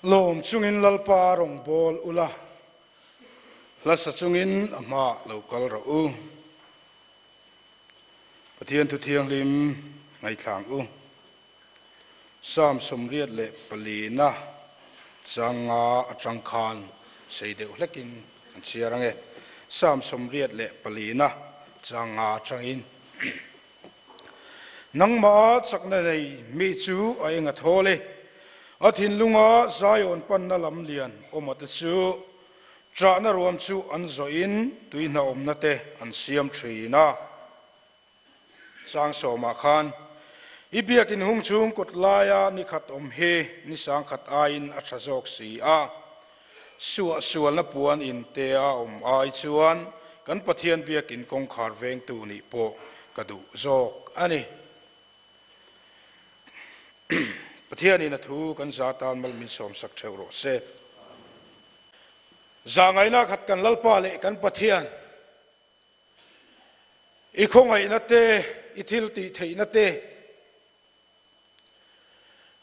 Lawm chungin Lalpa rawn bawl ula, hla sa chungin a hmaah lo kal rawh u. Pathian thu thianghlim ngaithlang u. Psalm 84 na changa atang khan sei deuh hlekin an chhiar ange. Psalm 84 na changa atangin Nangmah chakna nei mi chu a eng a thawl e. A thinlunga Zion panna lam lian awma te chu ṭahna ruam chu an zawhin tui hnaawmna te an siam ṭhin a. Chang sawmah khan i biakin hung chhung kut laia ni khat awm hi ni sang khat aiin a ṭha zawk si a. Suah sualna puan in te a awm ai chuan kan Pathian biakin kawngkhar vengtu nih pawh ka duh zawk a ni. Pathianin a thu kan za tan mal min sawmsak theuh rawh se. Zahngaihna khat kan Lalpa leh kan Pathian i khawngaihna te, i thil tih theihna te,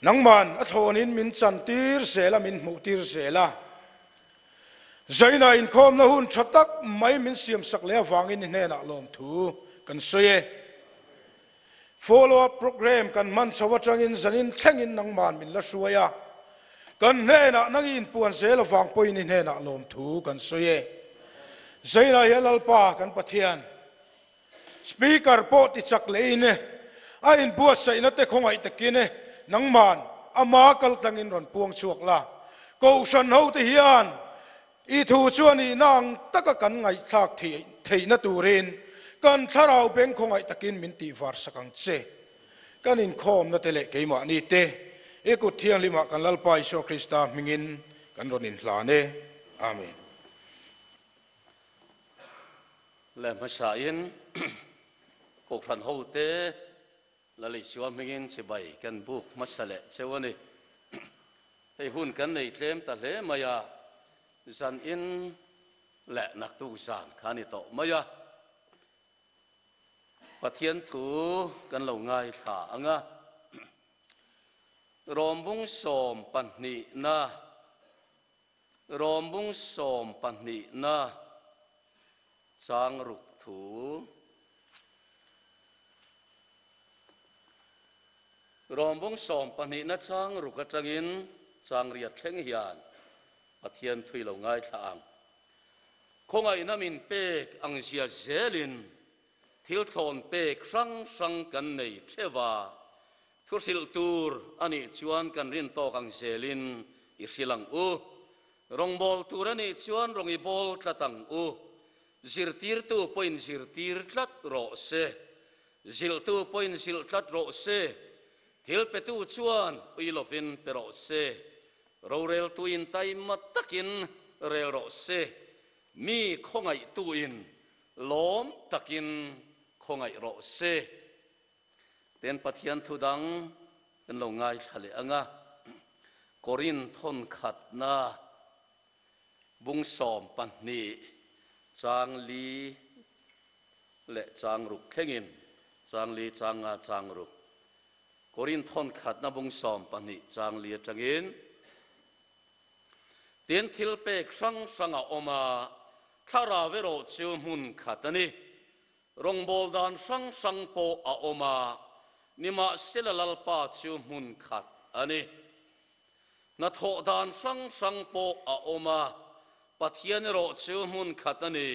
Nangman a thlawnin min chantir zel a, min hmuhtir zel a. Zaina inkhawmna hun tha tak mai min siamsak leh avangin i hnenah lawmthu kan sawi e. Follow-up program kan hman chho atangin zanin thlengin nangman min la hruai a. Kan hnenah nang i inpuan zel avang pawhin i hnenah lawmthu kan sawi e. Zaina hian Lalpa kan Pathian. Speaker pawh ti chak leh in a inbuatsaihna te khawngaih takin nangman ama kal tlangin rawn puang chhuak la. Kohhran ho te hian i thu chu a nihna ang taka kan ngaihthlak theihna turin kan thlarau beng khawngaih takin min tihvar sak ang che. Kan inkhawmna te leh keimahni te i kut thianghlimah kan Lalpa Isua Krista hmingin kan rawn inhlan e. Amen. Le hmasain Kohhran hote Lalisua hmingin chibai kan buk hmasa leh cheu a ni. Hei hun kan nei tlem ta hle mai a, zanin leh naktuk zan kha a ni tawh mai a. Pathian thu kan lo ngaithla ang a. Rawmbung 12na. Rawmbung 12na chang ruk thu. Rawmbung 12na chang ruk atangin chang riat thleng hian Pathian thui lo ngaithla ang. Khawngaihna min pek ang zia zelin thil thlawn pek hrang hrang kan nei theuh a. Thu hrilh tur a nih chuan kan rin tawk ang zelin i hrilh ang u. Rawngbâwl tur a nih chuan rawng i bâwl tlat ang u. Zirtîrtu pawhin zirtîr tlat rawh se. Zilhtu pawhin zilh tlat rawh se. Thil petu chuan ui lovin pe rawh se. Roreltuin taima takin rel rawh se. Mi khawngaihtuin lâwm takin khawngaih rawh se. Ten Pathian thu dang kan lo ngaithla leh ang a, Korin thawn khatna bung 12 chang li leh chang ruk thlengin, chang li chang nga chang ruk, Korin thawn khatna bung 12 chang li atangin, Tin thil pek hrang hrang a awm a, thlarau erawh chu hmun khat a ni. Rawngbâwl dan hrang hrang pawh a awm a, nimahsela Lalpa chu hmun khat a ni. Hnathawh dan hrang hrang pawh a awm a, Pathian erawh chu hmun khat a ni.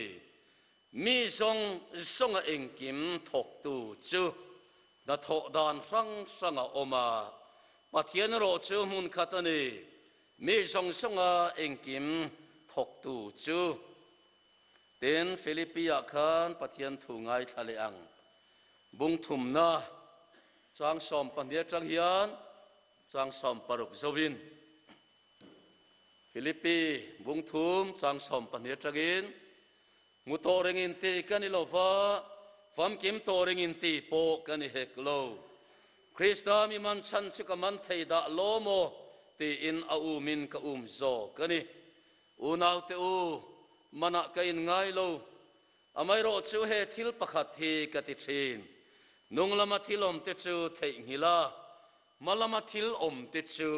Mi zawng zawnga engkim thawktu chu hnathawh dan hrang hrang a awm a, Pathian erawh chu hmun khat a ni. Mi zawng zawnga engkim thawktu chu. Tin, Philippi-ah khan Pathian thu ngaithla leh ang. Bung thumna chang 12 atang hian chang 16 zovin. Philippi bung thum chang 12 atangin, Hmu tawh ringin ti ka ni lo va, famkim tawh ringin ti pawh ka ni hek lo. Krista mi man chhan chu ka man thei dah lo maw tiin a umin ka um zawk a ni. Unaute u, manah ka inngai lo. Amaherawh chu he thil pakhat hi ka ti thin. Nung lama thil awmte chu theihnghilh a, hma lama thil awmte chu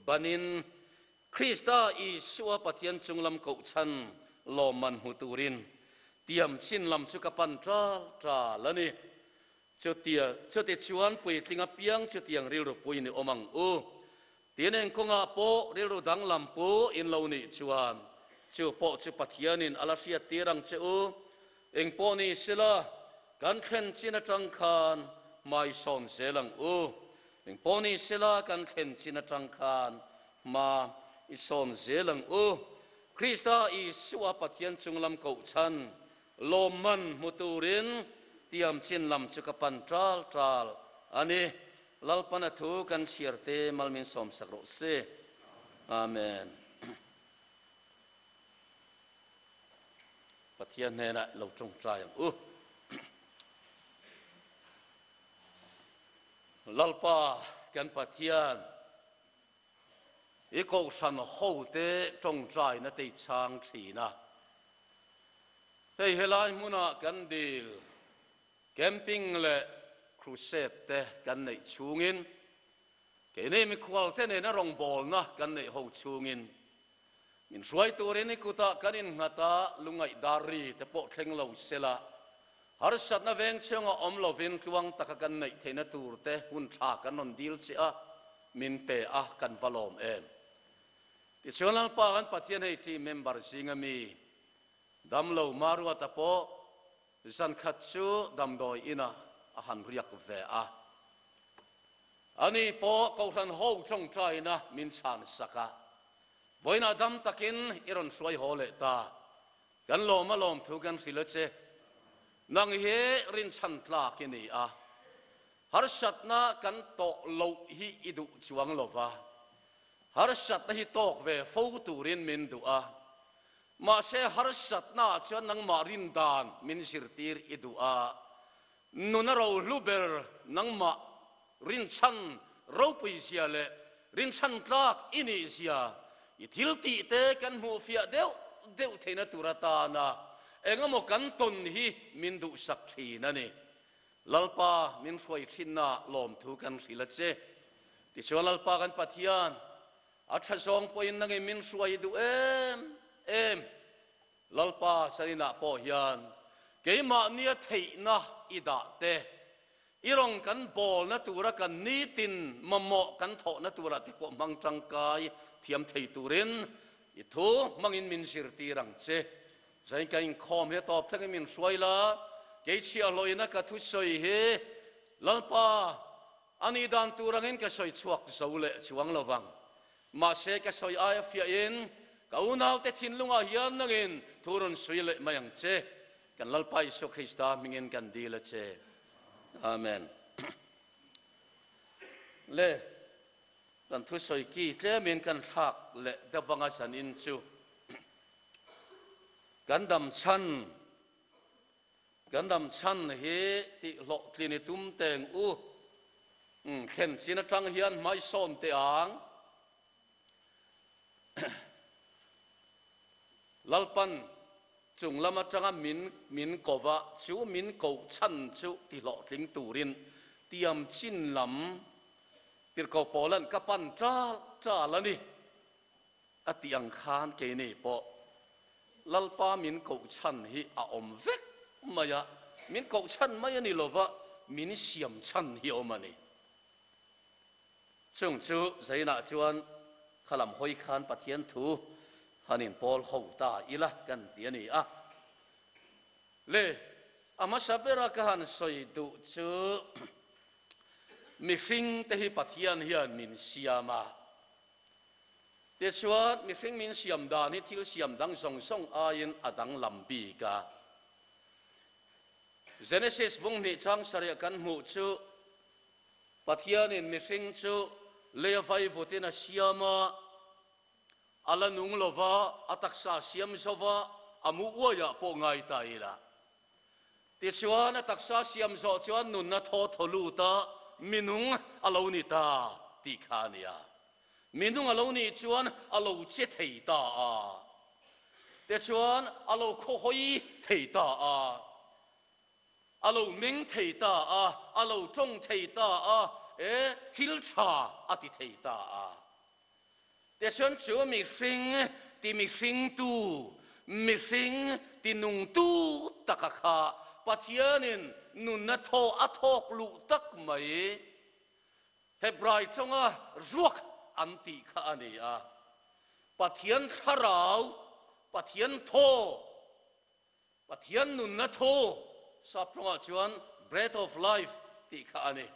banin. Krista Isua Pathian chunglam kohchhan lawmman hmu turin tiam chin lam chu ka pan ṭal ṭal a ni. Chutia, chutichuan puitling apiang chutiang rilru pui ni awm ang u. Tin eng kawngah pawh rilru danglam pu in lo nih chuan chu pawh chu Pathianin a la hriattir ang che u. Eng pawh ni sela, kan thlen chin atang khan hmai sawn zel ang u. Eng pawh ni sela, kan thlen chin atang khan hma i sawn zel ang u. Krista Isua Pathian chunglam kohchhan Lawmman hmu turin tiam chin lam chu ka pan ṭal ṭal a ni. Lalpana thu kan chhiar te malmin sawmsak rawh se. Amen. Pathian hnenah lo ṭawngṭai ang u. Lalpa kan Pathian, I kohhran hote ṭawngṭaina te i chhang ṭhin a. Hei helai hmunah kan dil, camping leh crusade te kan neih chhungin, keini mikhualte nena rawngbawlna kan neih ho chhungin, min hruai turin i kutah kan innghat a, lungaih dar ri te pawh thleng lo sela, harsatna veng chhunga awm lovin tluang taka kan neih theihna tur te hun tha kan rawn dil che a, min pe a, kan va lawm em. Tichuan Lalpa kan Pathian hei team member zinga mi damlo Maruata pawh zan khat chu damdawi inah a han riak ve a. Ani pawh Kohhran ho tawngtaina min chhan sak a, vawiinah dam takin i rawn hruai haw leh ta. Kan lawm a lawm thu kan hrilh a che. Nang hi rinchhan tlak i ni a, harsatna kan tawh loh hi i duh chuang lo va, harsatna hi tawk ve fo turin min duh a, mahse harsatnaah chuan nangmah rindan min zirtir i duh a, Nuna rohlu ber nangmah rinchhan ropui zia leh rinchhan tlak i nih zia i thil tih te kan hmuh fiah deuh deuh theihna tur atana engemaw kan tawn hi min duhsak thin a ni. Lalpa min hruai thinna lawmthu kan hrilh a che. Tichuan Lalpa kan Pathian a tha zawng pawhin nangin min hruai duh em em. Lalpa Sarinah pawh hian keimahnia theihna i dah te, i rawn kan bawlna tura kan nitin mamawh kan thawhna turah te pawh hmang tangkai thiam thei turin i thu hmangin min zirtir ang che. Zain ka inkhawm hi a tawp thlengin min hruai la, kei chhiahhlawhina ka thusawi hi Lalpa a nih dan tur angin ka sawi chhuak zo leh chuang lo vang. Mahse ka sawi aia fiahin ka unaute thinlungah hian nangin thu rawn sawi leh mai ang che. Kan Lalpa Isua Krista hmingin kan dil a che. Amen. Le, kan thusawi ki tlemin kan thlak leh deuh vanga zanin chu kan dam chhan Kan dam chhan hi tih hlawhtlin i tum teng u. Thlen chin atang hian hmaisawn teh ang. Lalpan chung lam atanga min min ko va, chu min koh chhan chu ti hlawhtling turin tiam chin lam tirhko pawlan ka pan ṭal ṭal a ni. A tih ang khan keini pawh Lalpa min koh chhan hi a awm vek mai a, min koh chhan mai a ni lova, min siam chhan hi a awm a ni. Chung chu Zainah chuan khalam hawi khan Pathian thu han inpawl ho ta ila kan ti a ni a. Le, a hmasa bera ka han sawi duh chu mihring te hi Pathian hian min siam a, Tichuan, mihring min siam dan hi thil siam dang zawng zawng aiin a danglam bik a. Genesis bung hnih chang sarih kan hmuh chu Pathianin mihring chu lei a vaivutin a siam a, a la nung lo va, a taksa a siam zo va, a mu uaiah pawh ngai ta ila. Tichuan, a taksa siam zawh chuan nunna thaw thaw lut a, minung a lo ni ta tih kha a nia. Minung a lo nih chuan a lo che thei ta a, tichuan a lo khawhawi thei ta a, a lo meng thei ta a, a lo tawng thei ta a, e, thil tha a ti thei ta a. Tichuan chu mihring ti mihringtu, mihring ti nungtu taka kha Pathianin nunna thaw a thawk luh tak mai. Hebrai tawnga ruak an tih kha a ni a. Pathian thlarau, Pathian thaw, Pathian nunna thaw, sap tawngah chuan breath of life tih kha a ni.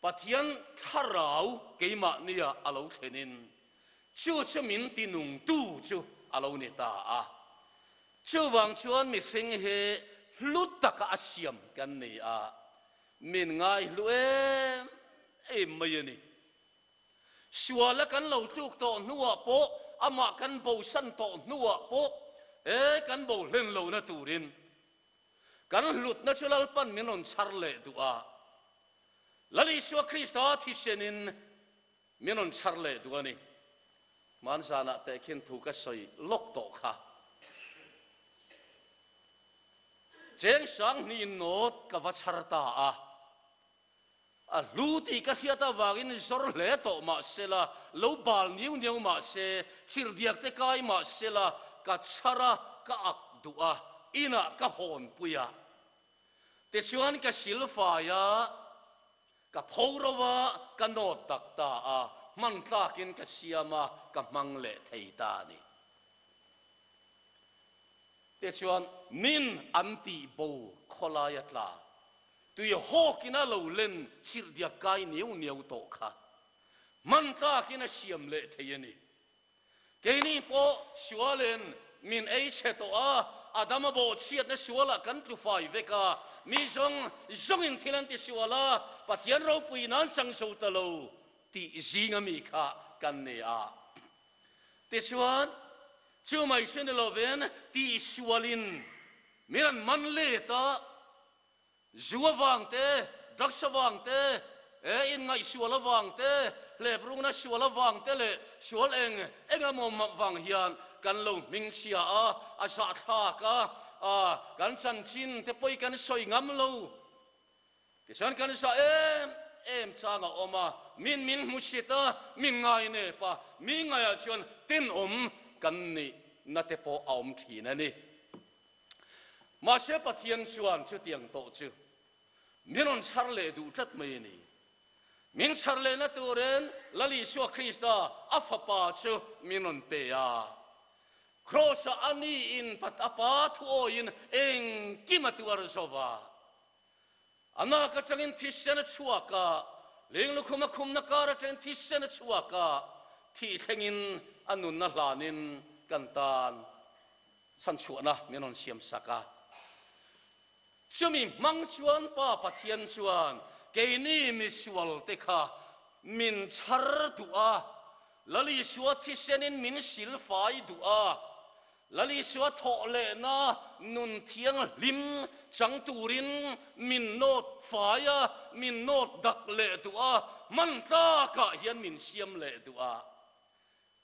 Pathian thlarau keimahnia a lo thlenin chu chu min tinungtu chu a lo ni ta a. Chuvang chuan mihring hi hlu taka a siam kan ni a, min ngaihlu em em mai a ni. Suala kan lo tluk tawh hnuah pawh, amah kan bosan tawh hnuah pawh e kan bo hlen lohna turin kan hlutna chu Lalpan min rawn chhar leh duh a. Lal Isua Krista thisenin min rawn chhar leh duh a ni. Hmanzanah tehkhin thu ka sawi lawk tawh kha. Cheng sang hnih nawt ka va chhar ta a. A hlu tih ka hriat avangin zawr hle tawh mah sela, lo bal niu niau mah se, chirhdiak te kai mah sela, ka chhar a, ka ak duh a, inah ka hawnpui a. Tichuan ka silfai a, ka pho ro a, ka nawt tak ta a, hman tlakin ka siam a, ka hmang leh thei ta a ni. Tichuan min an tih bo khawlai a tla. Tui hawkin a lo len chirhdiak kai niau niau tawh kha hman tlakin a siam leh thei a ni. Keini pawh sualin min ei chhe tawh a, Adama bawhchhiatna sualah kan tlu fai vek a, mi zawng zawngin thil an ti sual a, Pathian ropui nan chang zo ta lo tih zinga mi kha kan ni a. Tichuan, chu mai chu ni lovin tihsualin min an man let a, Zu avang te, drugs avang te, e inngaihsual avang te, hleprukna sual avang te leh sual eng eng emaw vang hian kan lo hmingchhia a, a zahthlak a, a kan chanchin te pawh i kan sawi ngam lo. Tichuan kan zah em em chang a awm a, min min hmusit a, min ngainep a, mi ngaiah chuan tenawm kan nihna te pawh a awm thin a ni. Mahse Pathian chuan chutiang tawh chu min rawn chhar leh duh tlat mai a ni. Min chhar lehna turin Lal Isua Krista a Fapa chu min rawn pe a. Kraws-ah a niin a Pa thuawiin engkim a tuar zo va. A nak atangin thisen a chhuak a, leng lukhum a khumna kar atangin thisen a chhuak a, thih thlengin a nunna hlanin kan tan Chhanchhuahna min rawn siam sak a. Chumi hmang chuan Pa Pathian chuan keini misualte kha min chhar duh a, Lal Isua thisenin min silfai duh a, Lal Isua thawh lehna nun thianghlim chang turin min nawt fai a, min nawt dak leh duh a, hman tlakah hian min siam leh duh a.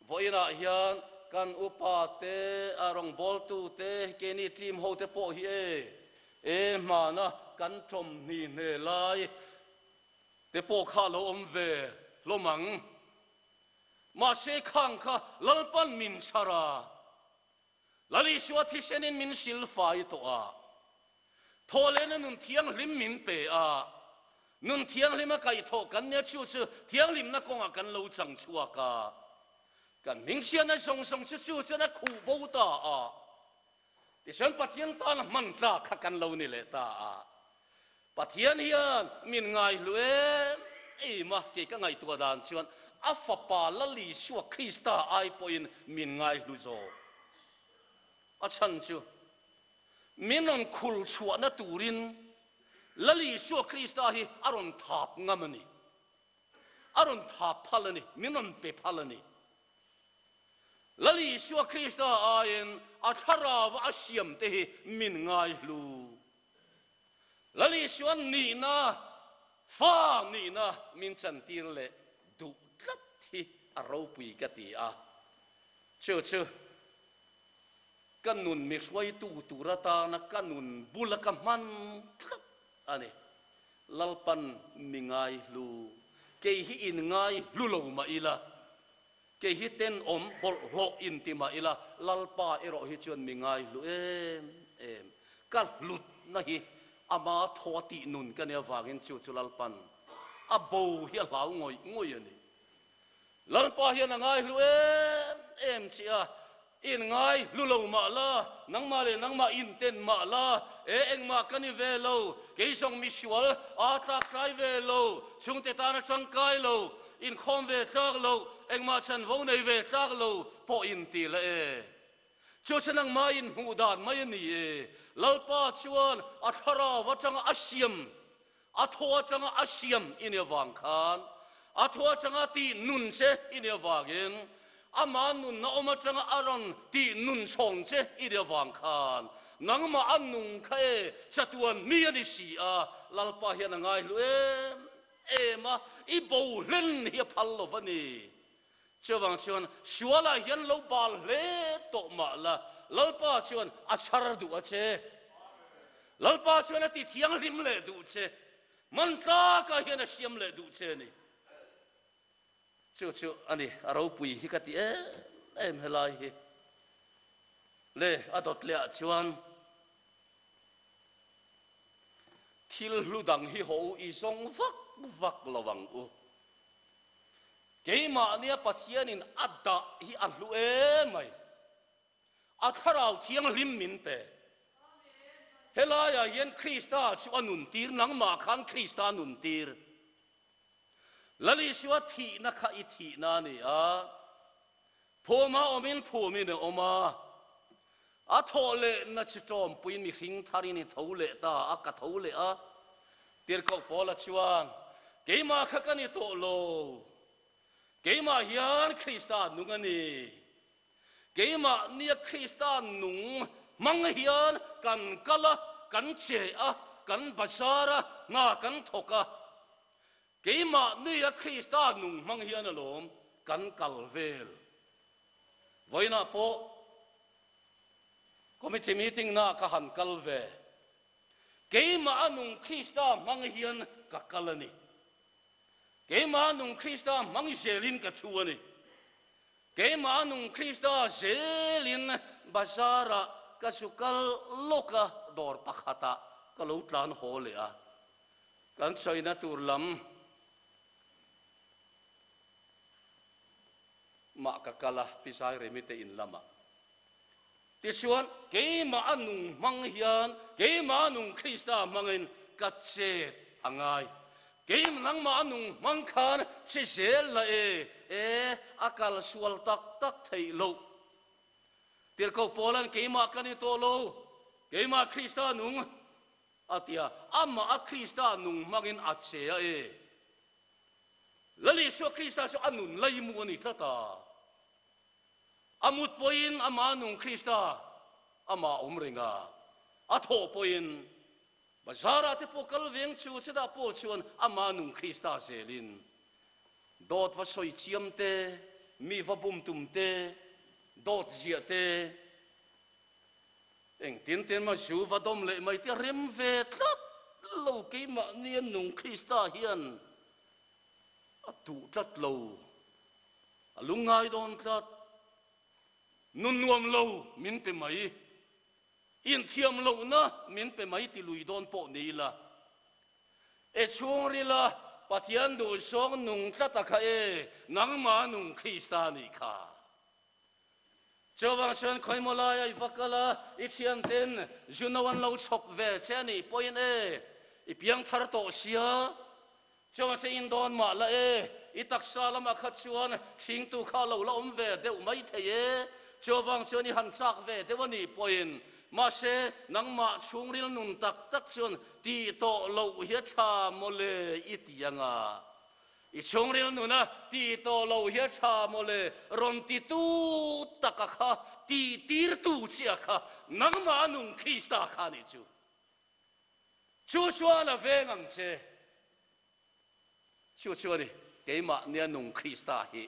Vawiinah hian kan upa te, a rawngbawltu te, keini team ho te pawh hi e, e hmana kan tawm hni hne lai te pawh kha a lo awm ve hlawm ang. Mahse khang kha Lalpan min chhar a. Lal Isua thisenin min silfai tawh a, thawhlehna nun thianghlim min pe a, nun thianghlim a kaihthawh kan nia chu chu thianghlimna kawngah kan lo chang chhuak a, kan hmingchhiatna zawng zawng chu chu chuan a khuh bo ta a, tichuan Pathian tana hman tlak kha kan lo ni leh ta a. Pathian hian min ngaihlu em em a, kei ka ngaihtuah dan chuan a Fapa Lal Isua Krista ai pawhin min ngaihlu zawk. A chhan chu min rawn khul chhuahna turin Lal Isua Krista hi a rawn thap ngam a ni. A rawn thap phal a ni, min rawn pe phal a ni. Lal Isua Krista aiin a thlarau a siamte hi min ngaihlu. Lal Isua nihna, fa nihna min chantir leh duh tlat hi a ropui ka ti a. Chu chu ka nun mi hruaitu tur atana ka nun bula ka hman tlat a ni. Lalpan mi ngaihlu, kei hi in ngaihlu lo mah ila. Kei hi tenawm bawlhhlawh inti mah ila, Lalpa erawh hi chuan mi ngaihlu em em. Ka hlutna hi ama thaw a tih nun ka nih avangin chu chu Lalpan a bo hi a hlau ngawih ngawih a ni. Lalpa hian a ngaihlu em em che a, in ngaihlu lo mah la, nangmah leh nangmah inten mah la, e engmah ka ni ve lo, kei zawng misual aa tlak tlai ve lo, chhungte tan a tangkai lo, inkhawm ve tlak lo, engmah chanvo nei ve tlak lo pawh inti la e. Chu chu nangmah inhmuh dan mai a ni e. Lalpa chuan a thlarau atanga a siam A thaw atanga a siam i nih avang khan, a thaw atanga tih nun che i nih avangin, ama nunna awm atanga a rawn tih nun chhawng che i nih avang khan, nangmah a nung kha e, chatuan mi a ni si a, Lalpa hian a ngaihlu em em a, i bo hlen hi a phal lo va ni. Chuvang chuan sualah hian lo bal hle tawh mah la, Lalpa chuan a chhar duh a che. Lalpa chuan a ti thianghlim leh duh che. Man tlakah hian a siam leh duh che a ni. Chu chu a ni, a ropui hi ka ti em em helai hi. Le a dawt leh ah chuan thil hlu dang hi haw u i zawng vak vak lo ang u. Keimahnia Pathianin a dah hi a hlu em mai. A thlarau thianghlim min pe. Helaiah hian Krista chu a nuntir, nangmah khan Krista a nuntir. Lal Isua thihna kha i thihna a ni a, phuma awmin phumin a awm a, a thawh lehna chu tawmpuiin mihring tharin i tho leh ta a, ka tho leh a. Tirhkoh Paula chuan, Keimah kha ka ni tawh lo, keimah hian Krista nung a ni. Keimah nia Krista nung hmang hian kan kal a, kan che a, kan bazar a, hna kan thawk a. Keimah nia Krista nung hmang hian alawm kan kal vel. Vawiinah pawh committee meeting na ka han kal ve. Keimah a nung Krista hmang hian ka kal a ni. Keimah a nung Krista hmang zelin ka thu a ni. Keimah a nung Krista zelin bazarah ka zu kal lawk a, dawr pakhatah ka lo tlan haw leh a. Kan sawina tur lam mah ka kal a, Pi Zairemi te in lamah. Tichuan, keimah a nung hmang hian, keimah a nung Krista hmangin ka chet a ngai. Keim nangmah a nung hmang khan che zel la e, e, a kal sual tak tak theih loh. Tirhkoh Paula'n keimah ka ni tawh lo, keimah Krista nung a ti a, amah a Krista nung hmangin a che a e. Lal Isua Krista chu a nun laimu a ni tlat a. A mut pawhin amah nung Krista amah awm reng a, a thawh pawhin bazarah te pawh kal veng chu chutah pawh chuan amah nung Krista zelin dawt va sawi chiam te, mi va bum tum te, dawt ziah te, engtin ten mah zu va dawm leh mai te a rem ve tlat lo keimahnia nung Krista hian a duh tlat lo. A lungngai dawn tlat. Nun nuam lo min pe mai. Inthiam lohna min pe mai ti lui dawn pawh ni ila. E chhungrila Pathian duhsawng nung tlat a kha e, nangmah nung Krista nih kha. Chuvang chuan khawimaw laia i va kal a, i thianten Juno an lo chhawp ve che a nih pawhin e, i piangthar tawh sia. Chuan se in dawn mah la e, i taksa lamah kha chuan thingtu kha lo la awm ve deuh mai thei e. Chuvang chuan i han chak ve deuh a nih pawhin, mahse nangmah chhungril nun tak tak chuan tih tawh loh hi a tha mawle i ti anga. I chhungril nuna tih tawh loh hi a tha mawle rawn titu taka kha tih tirtu chiah kha nangmah nung Krista kha a nih chu. Chu chuan a veng ang che. Chu chu a ni, keimah nia nung Krista hi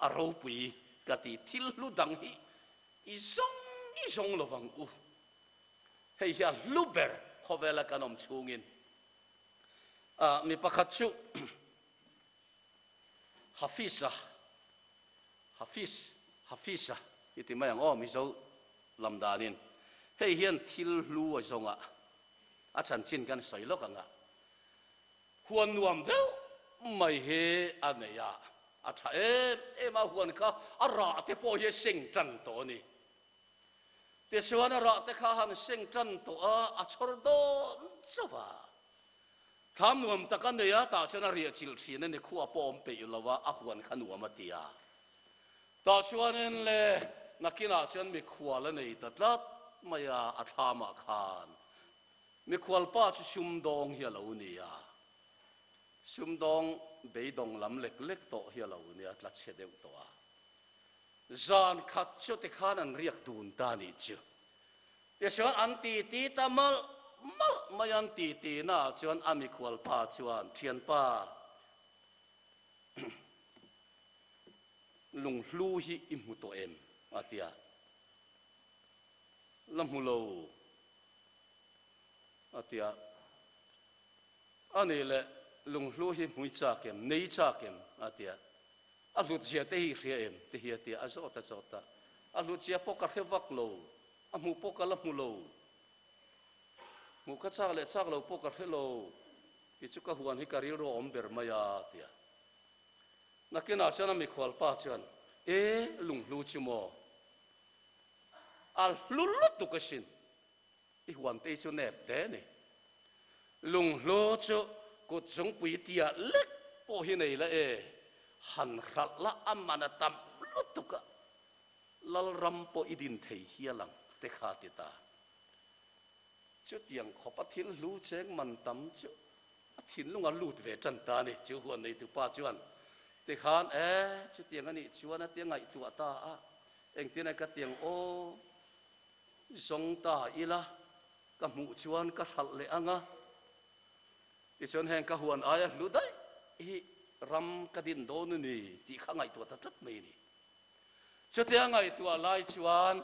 a ropui ka ti. Thil hlu dang hi i zawng i zawng lo vang u. Hei hi a hlu ber khawvela kan awm chhungin. Mi pakhat chu Hafiz-a. Hafiz, Hafiz-a i ti mai ang aw Mizo lam danin. Hei hian thil hlu a zawng a, a chanchin kan sawi lawk ang a. Huan nuam deuh mai hi a nei a, a tha em em a, huan kha a rah te pawh hi a seng tan tawh a ni. Tichuan a rah te kha a han seng tan tawh a, a chhawr dawn chauh a. Thlam nuam tak a nei a, tah chuan a riah chilh thin a ni, khua pawh awm peih lo a, a huan kha nuam a ti a. Tah chuanin le nakinah chuan mikhual a nei ta tlat mai a, a thlamah khan mikhual pa chu sumdawng hi a lo ni a, sumdawng beidawng lam lek lek tawh hi a lo ni a, tla chhe deuh tawh a. Zan khat chu tikhan an riak dun ta a nih chu. Tichuan an titi ta malh malh mai an titi naah chuan a mikhual pa chuan, Thianpa, lunghlu hi i hmu tawh em? a ti a. La hmu lo, a ti a. A nih leh lunghlu hi hmui chak em, nei chak em? a ti a. A hlutzia te hi i hria em? ti hi a ti a, a zawt a zawt a. A hlutzia pawh ka hre vak lo, a hmuh pawh ka la hmu lo. Hmuh ka chak leh chak lo pawh ka hre lo, ti chu ka huan hi ka rilru a awm ber mai a, ti a. Nakinah chuan a mikhual pa chuan, E, lunghlu chu maw? A hlu lutuk asin. I huan te chu nep te ni. Lunghlu chu kut zungpui tia lek pawh hi nei la e, han hralh la a man a tam lutuk a, Lalram pawh i din thei hial ang te kha ti ta. Chutiang khawp a thil hlu cheng man tam chu a thinlung a lut ve tan ta a ni. Chu huan neitupa chuan tikhan e, chutiang a nih chuan a tia ngaihtuah ta a, engtin a ka tiang aw. Zawng ta ila, ka hmuh chuan ka hralh leh ang a, tichuan heng ka huan aia hlu daih hi ram ka din dawn a ni tih kha ngaihtuah ta tlat mai a ni. Chutia ngaihtuah lai chuan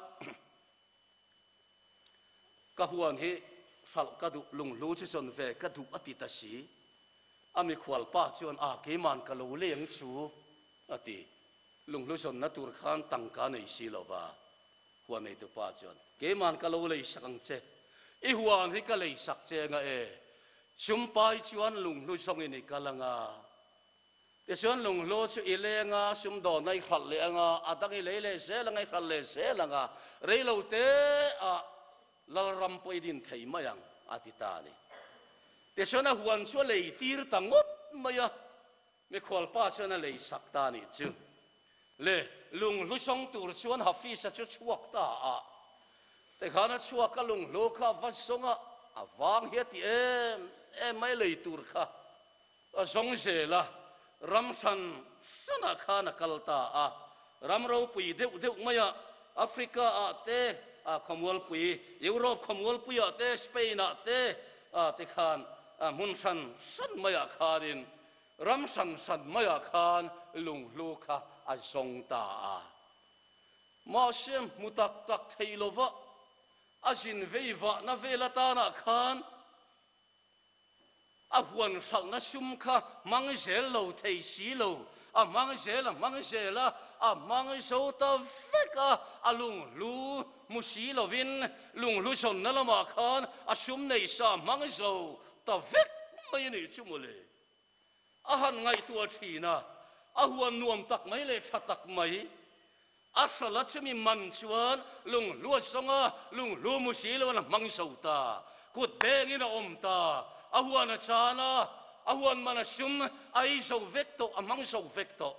ka huan hi hralh ka duh, lunghlu chu zawn ve ka duh a ti ta si. A mikhual pa chuan a keiman ka lo lei ang chu a ti. Lunghlu zawnna tur khan tangka nei si lo va. Huan neitu pa chuan, Keiman ka lo lei sak ang che. I huan hi ka lei sak che anga e. Sumpai chuan lunghlu zawngin i kal anga. Tichuan lunghlu chu i leng a, sumdawnna i hralh leh anga, a dang i lei leh zel anga, i hralh leh zel anga, rei lo te ah Lalram pawh i din thei mai ang, a ti ta a ni. Tichuan a huan chu a lei tir ta ngawt mai a. Mikhual pa chuan a lei sak ta nih chu. Le, lunghlu sawng tur chuan Hafiz-a chu chhuak ta a. Tikhan a chhuak a, lunghlu kha a va zawng a, a vang hi a ti em em mai lei tur kha a zawng zel a, ram hran hranah khan a kal ta a. Ram ropui deuh deuh maiah Africa-ah te, khawmualpui, Europe khawmualpuiah te, Spain-ah te, tikhan hmun hran hran maiah khanin Ram hran hran maiah khan lunghlu kha a zawng ta a. Mahse hmu tak tak thei lova a zin vei vahna vel atanah khan a huan hralhna sum kha hmang zel lo thei si lo, a hmang zel a hmang zel a, a hmang zo ta vek a, a lunghlu hmu si lovin lunghlu zawnna lamah khan a sum nei sa hmang zo ta vek mai a nih chu mawle. A han ngaihtuah thin a, a huan nuam tak mai leh tha tak mai. A hrala chumi man chuan lunghlu a zawng a, lunghlu mu si lo an a hmang zo ta. Kut bengin a awm ta. A huan a chan a, a huan man a sum a ei zo vek tawh, a hmang zo vek tawh.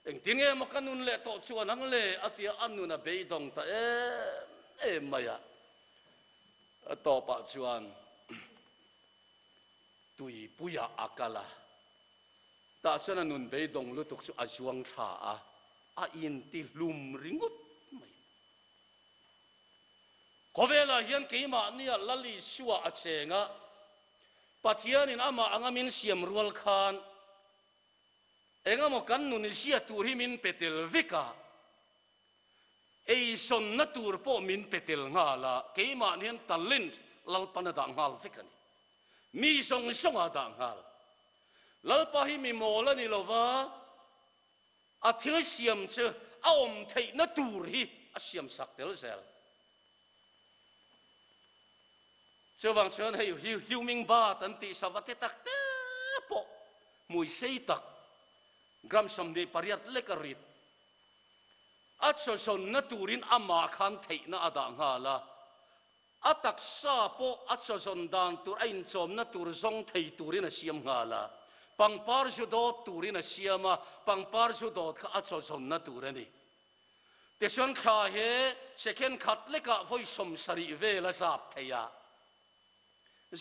Engtin nge maw ka nun leh tawh chuan ang le a tia a nun a beidawng ta em em mai a. A tawpah chuan Tuipuiah a kal a, tah chuan a nun beidawng lutuk chu a zuang thla a, a intihlum ringawt mai. Khawvelah hian keimahnia Lal Isua a cheng a, Pathianin amah anga min siam rual khan engemaw kan nun zia tur hi min pe tel vek a, Eisawnna tur pawh min pe tel nghal a, keimah hian talent Lalpan a dah nghal vek a ni. Mi zawng zawng a dah nghal. Lalpa hi mi mawl a ni lo va, a thil siam chu a awm theihna tur hi a siamsak tel zel. Chuvang chuan hei humming bird an tih sava te tak te pawh hmui sei tak gram 28 lek a rit. A chawzawnna turin amah khan theihna a dah nghal a, a taksa pawh a chawzawn dan tur a inchawmna tur zawng thei turin a siam nghal a, pangpar zu dawt turin a siam a, pangpar zu dawt kha a chawzawnna tur a ni. Tichuan thla hi second khat lekah vawi 70 vel a zap thei a,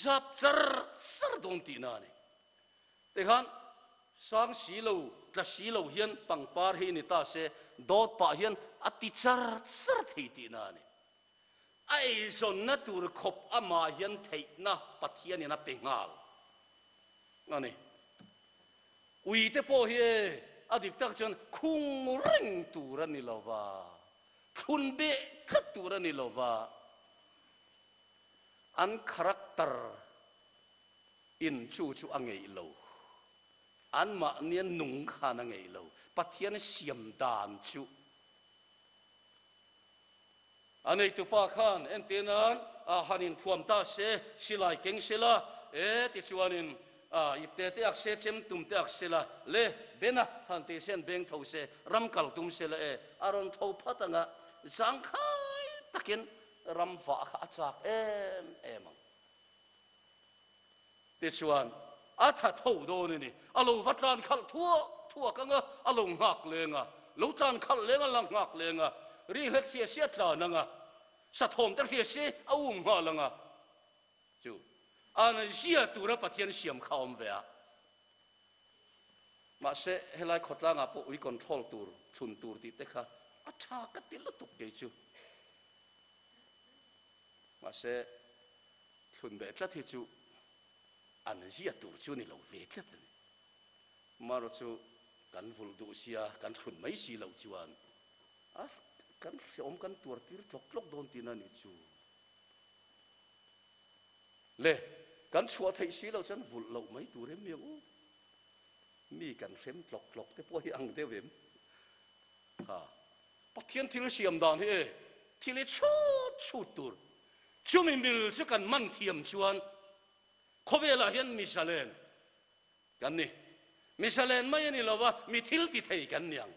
zap char char dawn tihna a ni. Tikhan sang si lo, tla si lo hian pangpar hi ni ta se, dawt pah hian a ti char char thei tihna a ni. A eizawnna tur khawp amah hian theihna Pathianin a pe nghal a ni. Ui te pawh hi e, a dik tak chuan khung reng tur a ni lo va, thlun beh tlat tur a ni lo va, an character in chu chu a ngeih lo, anmahnia nung khan a ngeih lo, Pathian siam dan chu A neitupa khan entir nan a han inthuam ta se, silai keng sela, e tichuanin a ipte te ak se, chem tum te ak sela, le bena han ti se an beng tho se, ram kal tum sela e, a rawn tho phat anga zangkhai takin ram vah kha a chak em em ang. Tichuan a tha tho dawn a ni, a lo va tlan khalh thuak thuak ang a, a lo nghak leng a, lo tlan khalh leng a, la nghak leng a, ri hlek hria sia tlan ang a, sathawm te hria si a um nghal ang a, chu an zia tura Pathian siam kha a awm ve a. Mahse helai khawtlangah pawh ui control tur, thlun tur tih te kha a tha ka ti lutuk kei chu. Mahse Thlun beh tlat hi chu an zia tur chu ni lo ve tlat a ni. Marawh chu kan vulh duh sia, kan thlun mai si loh chuan a kan hreawm kan tuar tir tlawk tlawk dawn tihna a ni chu. Le, kan chhuah theih si loh chuan vulh loh mai tur em mi ang u? Mi kan hrem tlawk tlawk te pawh hi ang deuh em? Kha, Pathian thil siam dan hi e, thil hi chhut chhut tur. Chumi mil chu kan man thiam chuan khawvelah hian mi zalen kan ni. Mi zalen mai a ni lo va, mi thil ti thei kan ni ang.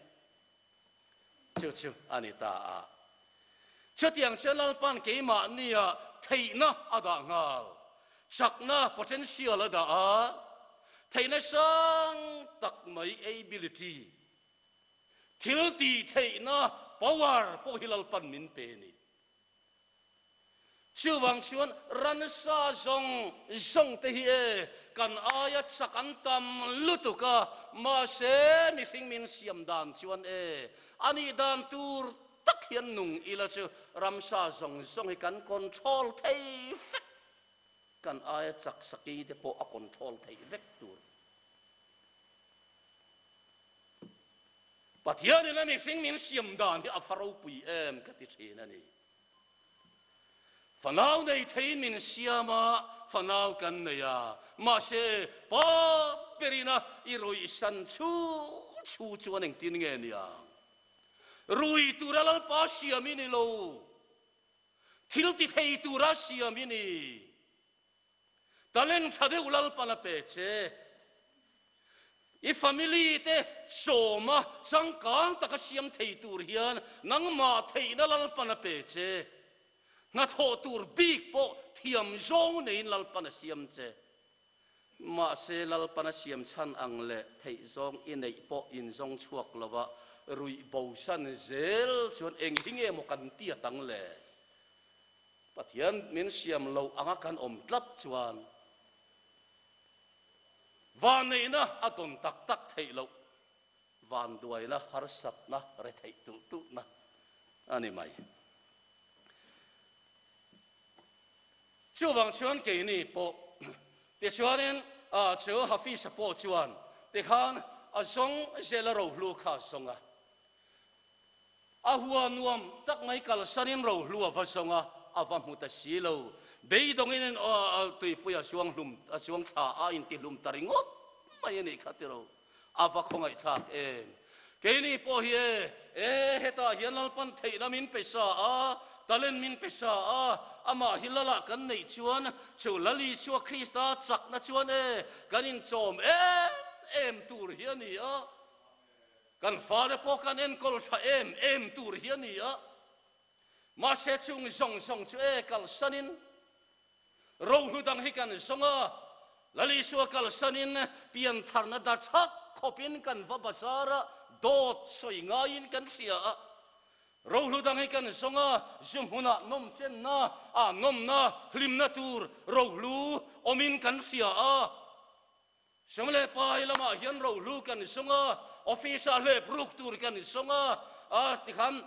Chu chu a ni ta a. Chutiang chuan Lalpa'n keimahnia theihna a dah nghal, chakna, potential, a dah a, theihna sang tak mai, ability, thil tih theihna, power, pawh hi Lalpa'n min pe a ni. Chuvang chuan ransa zawng zawng te hi e kan aia chak an tam lutuk a, mahse mihring min siam dan chuan e a nih dan tur tak hian nung ila chu ramsa zawng zawng hi kan control thei vek, kan aia chak saki te pawh a control theih vek tur. Pathianin a mihring min siam dan hi a fa ropui em ka ti thin a ni. Fanau nei theiin min siam a, fanau kan nei a, mahse pa berin a i ruihsan chu chu chuan engtin nge niang? Rui tura Lalpa siam i ni lo, thil ti thei tura siam i ni. Talent tha deuh Lalpan a pe che. I family te sawma changkang taka siam thei tur hian nangmah theihna Lalpan a pe che. Hnathawh tur bik pawh thiam zawng neiin Lalpan a siam che. Mahse Lalpan a siam chhan ang leh theih zawng i neih pawh inzawng chhuak lova ruih bosan zel chuan eng hi nge maw kan tiat ang le? Pathian min siam loh anga kan awm tlat chuan vanneihna a dawn tak tak theih loh, vanduaina, harsatna, retheih tulh tulhna a ni mai. Chuvang chuan keini pawh tichuanin chu Hafiz-a pawh chuan tikhan a zawng zel a rohlu kha a zawng a. A hua nuam tak mai kalsanin rohlu a va zawng a, a va hmu ta si lo. Beidawngin tuipui a zuang hlum, a zuang thla a intihlum ta ringawt mai a nih kha tiro. A va khawngaihthlak em! Keini pawh hi e, e, hetah hian Lalpan theihna min pe sa a, talent min pe sa a, amah hi Lalah kan neih chuan chu Lal Isua Krista chakna chuan e, kan inchawm em em tur hi a ni a. Kan fale pawh kan enkawl tha em em tur hi a ni a. Mahse chung zawng zawng chu e kalsanin rohlu dang hi kan zawng a, Lal Isua kalsanin piantharna da thak khawpin kan va bazar a, dawt sawi ngaiin kan hria a. Rohlu dang hi kan zawng a, zu hmunah nawmchenna, ah nawmna, hlimna tur rohlu awmin kan hria a. Sum leh pai lamah hian rohlu kan sung a, office-ah hlep ruk tur kan sung a, a tikhan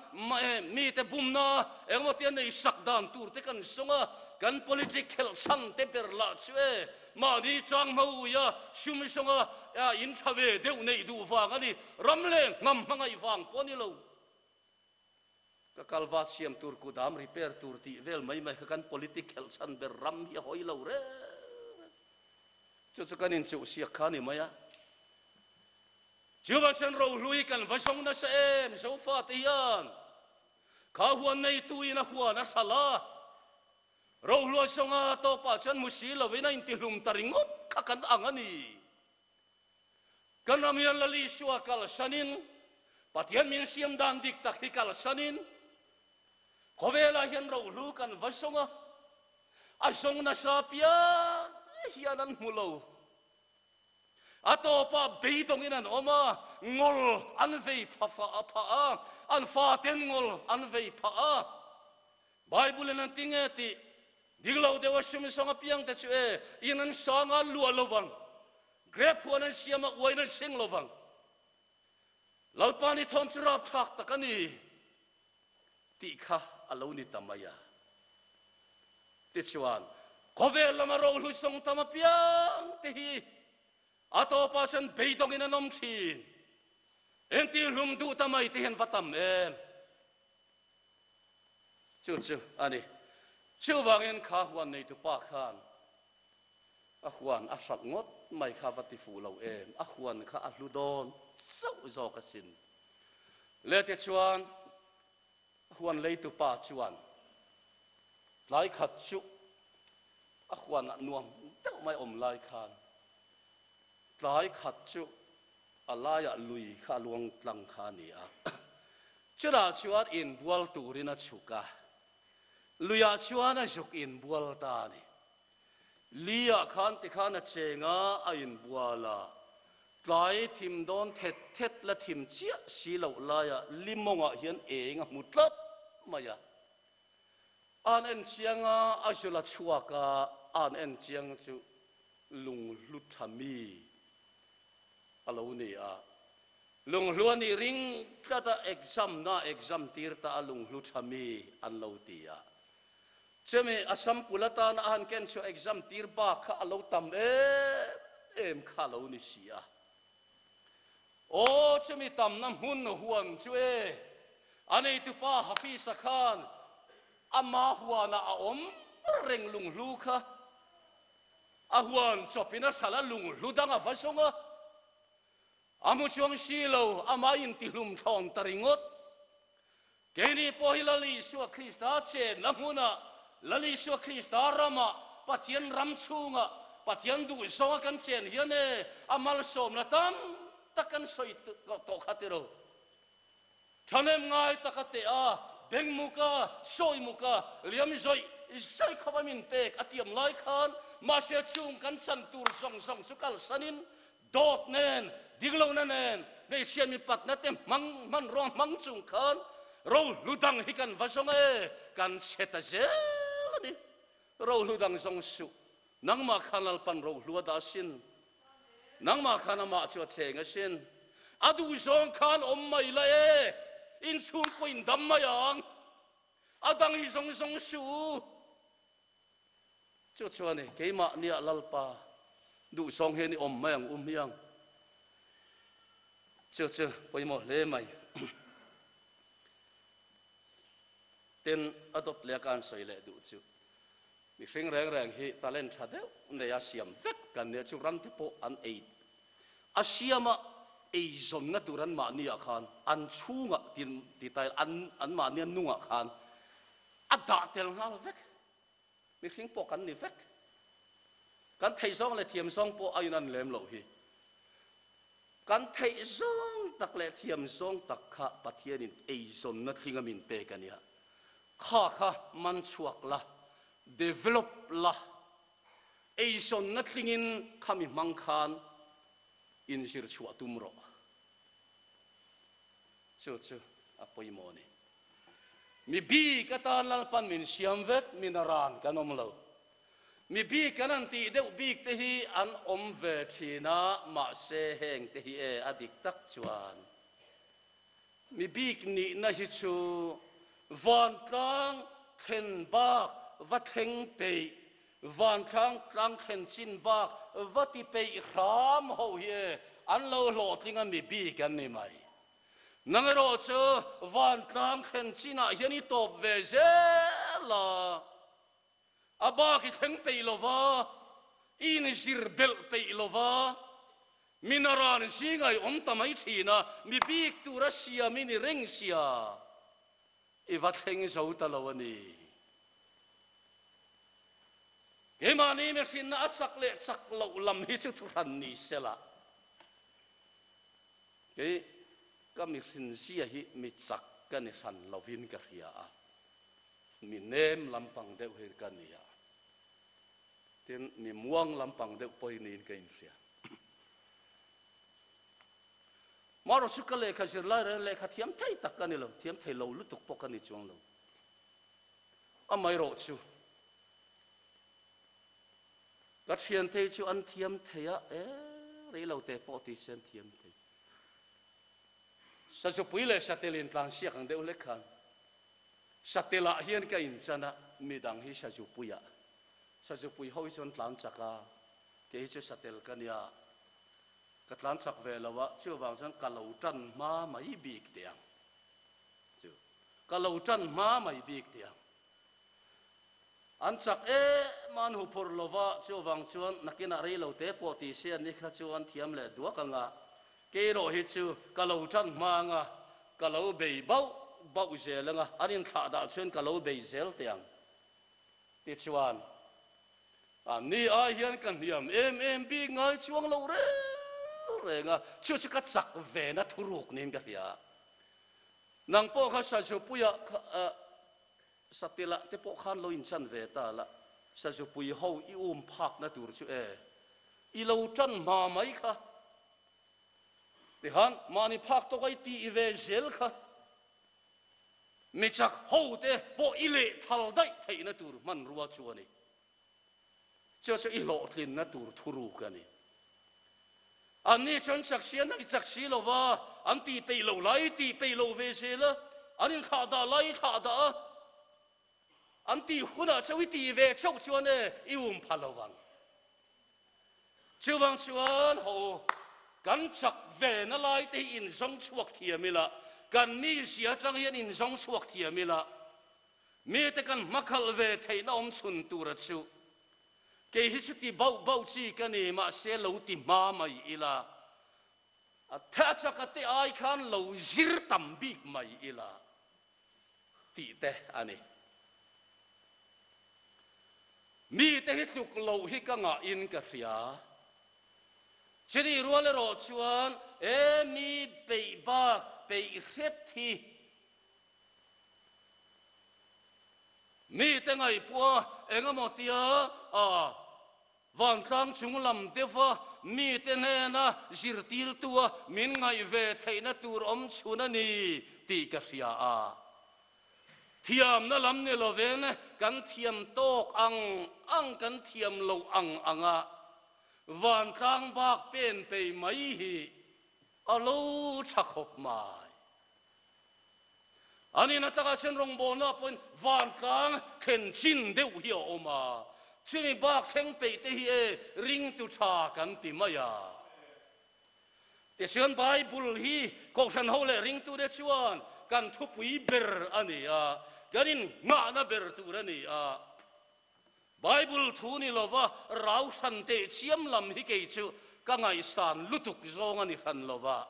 mite bumna engemaw tia nei sak dan tur te kan sung a, kan politic khelh chhan te ber lah chu e, mahni chang hma a, sum sung a, in tha ve deuh neih duh vang a ni, ram leh hnam hmangaih vang pawh a ni lo. Ka kalvat siam tur kudam repair tur tih vel mai mai kha kan politic khelh chhan ber ram hi a hawi lo reng reng. Chu chu kan inchuh siak kha a ni mai a. Chuvang chuan rohlu hi kan va zawng nasa em Zofate hian kha huan neitu in a huan a hralh a, rohlu a zawng a tawpah chuan mu si lovin a intihlum ta ringawt kha kan ang a ni. Kan ram hian Lal Isua kalsanin, Pathian min siam dan dik tak hi kalsanin, khawvelah hian rohlu kan va zawng a, a zawng nasa piang hian an hmu lo. A tawpah beidawngin an awm a, ngawl an vei pha phah a, an faten ngawl an vei phah a. Bible-in an ti nge tih Dik lo deuh a hrim zawng apiang te chu e, in an sang a luah lo vang, grep huan an siam a uain an seng lo vang. Lalpa ni thawm chu rapthlak tak a ni tih kha a lo ni ta mai a. Tichuan, khawvel lama rohlu zawng tam apiang te hi a tawpah chuan beidawngin an awm thin. Engti hlum duh ta mai te hian va tam em? Chu chu a ni. Chuvangin kha huan neitu pa khan a huan a hralh ngawt mai kha va ti fuh lo em? A huan kha a hlu dawn chauh zawk asin. Lete chuan a huan leitu pa chuan tlai khat chu a huanah nuam deuh mai awm lai khan tlai khat chu A laiah lui kha a luang tlang kha a ni a. Chutah chuan inbual turin a chhuk a, luiah chuan a zuk inbual ta a ni. Li-ah khan tikhan a cheng a, a inbual a. Tlai thim dawn thet thet la thim chiah si loh laiah li mawngah hian eng a hmu tlat mai a. A'n en chiang a, a zul a chhuak a, a'n en chiang chu lunghlu tha mi a lo ni a. Lunghlu a nih ring tlat a, exam na exam tir ta a lunghlu tha mi an lo ti a. Chumi a sample atana a han ken chhuah exam tir bak kha a lo tam em em kha a lo ni si a. Aw, chumi tamna hmun huan chu e, a neitupa Hafiz-a khan ama huanah a awm reng lunghlu kha. A huan chawpin a hralh a lung hlu dang a va zawng a, a hmu chuang si lo, amah intihlum thlawn ta ringawt. Keini pawh hi Lal Isua Krista chenna hmunah, Lal Isua Krista ramah, Pathian ram chhungah, Pathian duh zawnga kan chen hian e, a malsawmna tam tak kan sawi tawh kha tiro. Thahnem ngai tak a teh a, beng muk a, sawi muk a, liam zawih zawih khawp a min pek a tiam lai khan mahse chung kan chan tur zawng zawng chu kalsanin dawt nen, diklohna nen, hmeichhia mipatna te hmang hmanrua hmang chung khan rohlu dang hi kan va zawng e, kan chhe ta zel a ni. Rohlu dang zawng suh, nangmah khan Lalpan rohlu a dah asin. Nangmah khan amah chu a cheng asin. A duh zawng khan awm mai la e, inchhung pawh in dam mai ang. A dang hi zawng zawng suh u. Chu chuan i keimah nia Lalpa duh zawng hian i awm mai ang u hmiang. Chu chu pawimawh hle mai. Tin, a dawt leh a ka han sawi leh duh chu, mihring reng reng hi talent tha deuh nei a siam vek kan nia chu ram te pawh an ei a siam a. Eizawnna tur anmahniah khan an chhungah ti ta ila an anmahnia nungah khan a dah tel nghal vek. Mihring pawh kan ni vek. Kan theih zawng leh thiam zawng pawh a inan lem loh hi. Kan theih zawng tak leh thiam zawng tak kha Pathianin eizawnna thlinga min pek a nia. Kha kha man chhuak la, develop la, eizawnna tlingin khami hmang khan inzir chhuah tum rawh. Chu chu a pawimawh a ni. Mi bik atan Lalpan min siam vek, min a ran kan awm lo. Mi bik kan han tih deuh bik te hi an awm ve thin a, mahse heng te hi e a dik tak chuan mi bik nihna hi chu vantlang thlen bak va thleng peih, vantlang tlang thlen chin bak va ti peih hram ho hi e an lo hlawhtling a mi bik an ni mai. Nang erawh chu vantlang thlen chinah hian i tawp ve zel a. A bak i thleng peih lo va, i inzir belh peih lo va, mi naran zinga i awm ta mai thin a, mi bik tura siam i ni reng sia, i va thleng zo ta lo a ni. Keimahni mihrinna a chak leh chak loh lam hi chu thuhran ni sela, kei ka mihrin zia hi mi chak ka ni hran lovin ka hria a. Mi nem lampang deuh hi ka ni a, tin mi muang lampang deuh pawh hi niin ka inhria. Marawh chu ka lehkha zir lai reng lehkha thiam thei tak ka ni lo, thiam thei lo lutuk pawh ka ni chuang lo. Amaherawh chu ka thiante chu an thiam thei a, e rei lo te pawh ti se an thiam thei. Sazupui leh satel intlansiak ang deuh hlek khan Satelah hian ka inchan a, midang hi Sazupuiah. Sazupui ho hi chuan tlan chak a, kei hi chu satel ka nia, ka tlan chak ve lo a, chuvang chuan ka lo tan hma mai bik teh ang chu, ka lo tan hma mai bik teh ang. An chak em a, an huphurh lo va, chuvang chuan nakinah rei lo te pawh ti se an ni kha chuan thiam leh duak ang a, Kei erawh hi chu ka lo tan hma ang a, ka lo bei bauh bauh zel ang a, an inthlah dah chuan ka lo bei zel teh ang. Tichuan, a ni ai hian ka hniam em em bik ngai chuang lo reng reng a, chu chu ka chak vena thuruk niin ka hria. Nang pawh kha Sazupuia kha Satelah te pawh khan lo inchan ve ta la, Sazupui ho i um phakna tur chu e, i lo tan hma mai kha. Tihan mahni phak tawk a i tih ve zel kha. Mi chak ho te pawh i leh thal daih theihna tur hmanrua chu a ni. Chu chu i hlawhtlinna tur thuruk a ni. Anni chuan chak si an chak si lo va, an tih peih lo lai tih peih lo ve zel a, an inthlah dah lai i thlah dah a, an tih hunah chauh i tih ve chauh chuan e i um pha lo vang. Chuvang chuan ho kan chak ve na lai te hi inzawng chhuak thiam ila, kan mizia atang hian inzawng chhuak thiam ila, Mite kan hmakhalh ve theihna awm chhun tura chu kei hi chuti bauh bauh chi ka ni, mahse lo ti hma mai ila, a tha chaka te ai khan lo zir tam bik mai ila tih te a ni. Mite hi tluk loh hi ka ngahin ka hria. Chutih rual erawh chuan e mi peih bak peih hret hi Mite ngaihpuah eng emaw tia a vantlang chung lam deuha mite hnena zirtirtua min ngaih ve theihna tur awm chhun a ni tih ka hria a. Thiamna lam ni lovin kan thiam tawk ang ang kan thiam loh ang anga vantlang bak pen pei mai hi a lo tha khawp mai. An in atanga chuan rawngbawlna pawhin vantlang thlen chin deuh hi a awm a, chumi bak thleng peih te hi e ringtu tha kan ti mai a. Tichuan Bible hi Kohhran ho leh ringtute chuan kan thupui ber a ni a, kan innghahna ber tur a ni a. Bible thu ni lova rau hran teh chiam lam hi kei chu ka ngaihsan lutuk zawng a ni hran lova.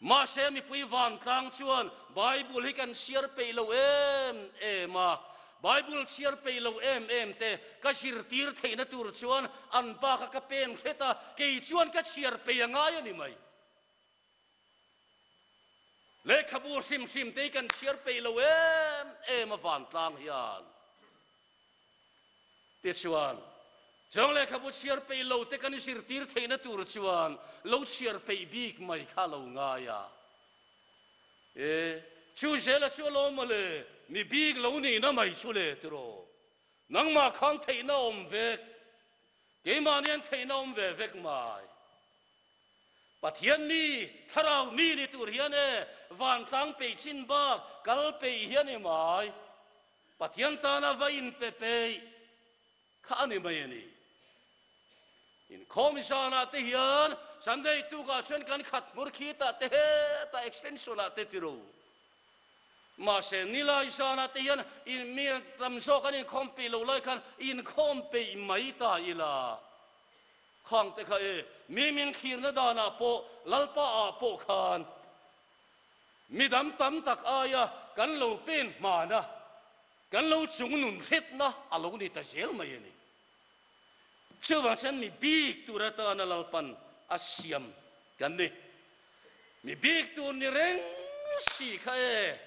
Mahse mipui vantlang chuan Bible hi kan chhiar peih lo em em a, Bible chhiar peih lo em em te ka zirtir theihna tur chuan an bak a ka pen hret a, kei chuan ka chhiar peih a ngai a ni mai. Lehkhabu hrim hrim te hi kan chhiar peih lo em em a vantlang hian. Tichuan, chuang lehkhabu chhiar peih lo te kan zirtir theihna tur chuan lo chhiar peih bik mai kha a lo ngai a. E, chu zela chu a lawm mawle, mi bik lo nihna mai chu le tiraw. Nangmah khan theihna awm vek, keimah nen theihna awm ve vek mai. Pathian mi, thlarau mi ni tur hian e, vantlang peih chin bak kal peih hi a ni mai. Pathian tana va inpe peih kha a ni mai a ni. Inkhawm zanah te hian Sunday tukah chuan kan khat hmur khitah te hetah extension ah te tiro. Mahse nilai zanah te hian in mi tam zawk an inkhawm peih lo lai khan inkhawm peih mai ta ila. Khang te kha e mi min thlirna danah pawh Lalpa ah pawh khan Midang tam tak aia kan lo pen hmana kan lo chungnun hretna a lo ni ta zel mai a ni. Chuvang chuan mi bik tur atana Lalpan a siam kan ni. Mi bik tur ni reng si kha e,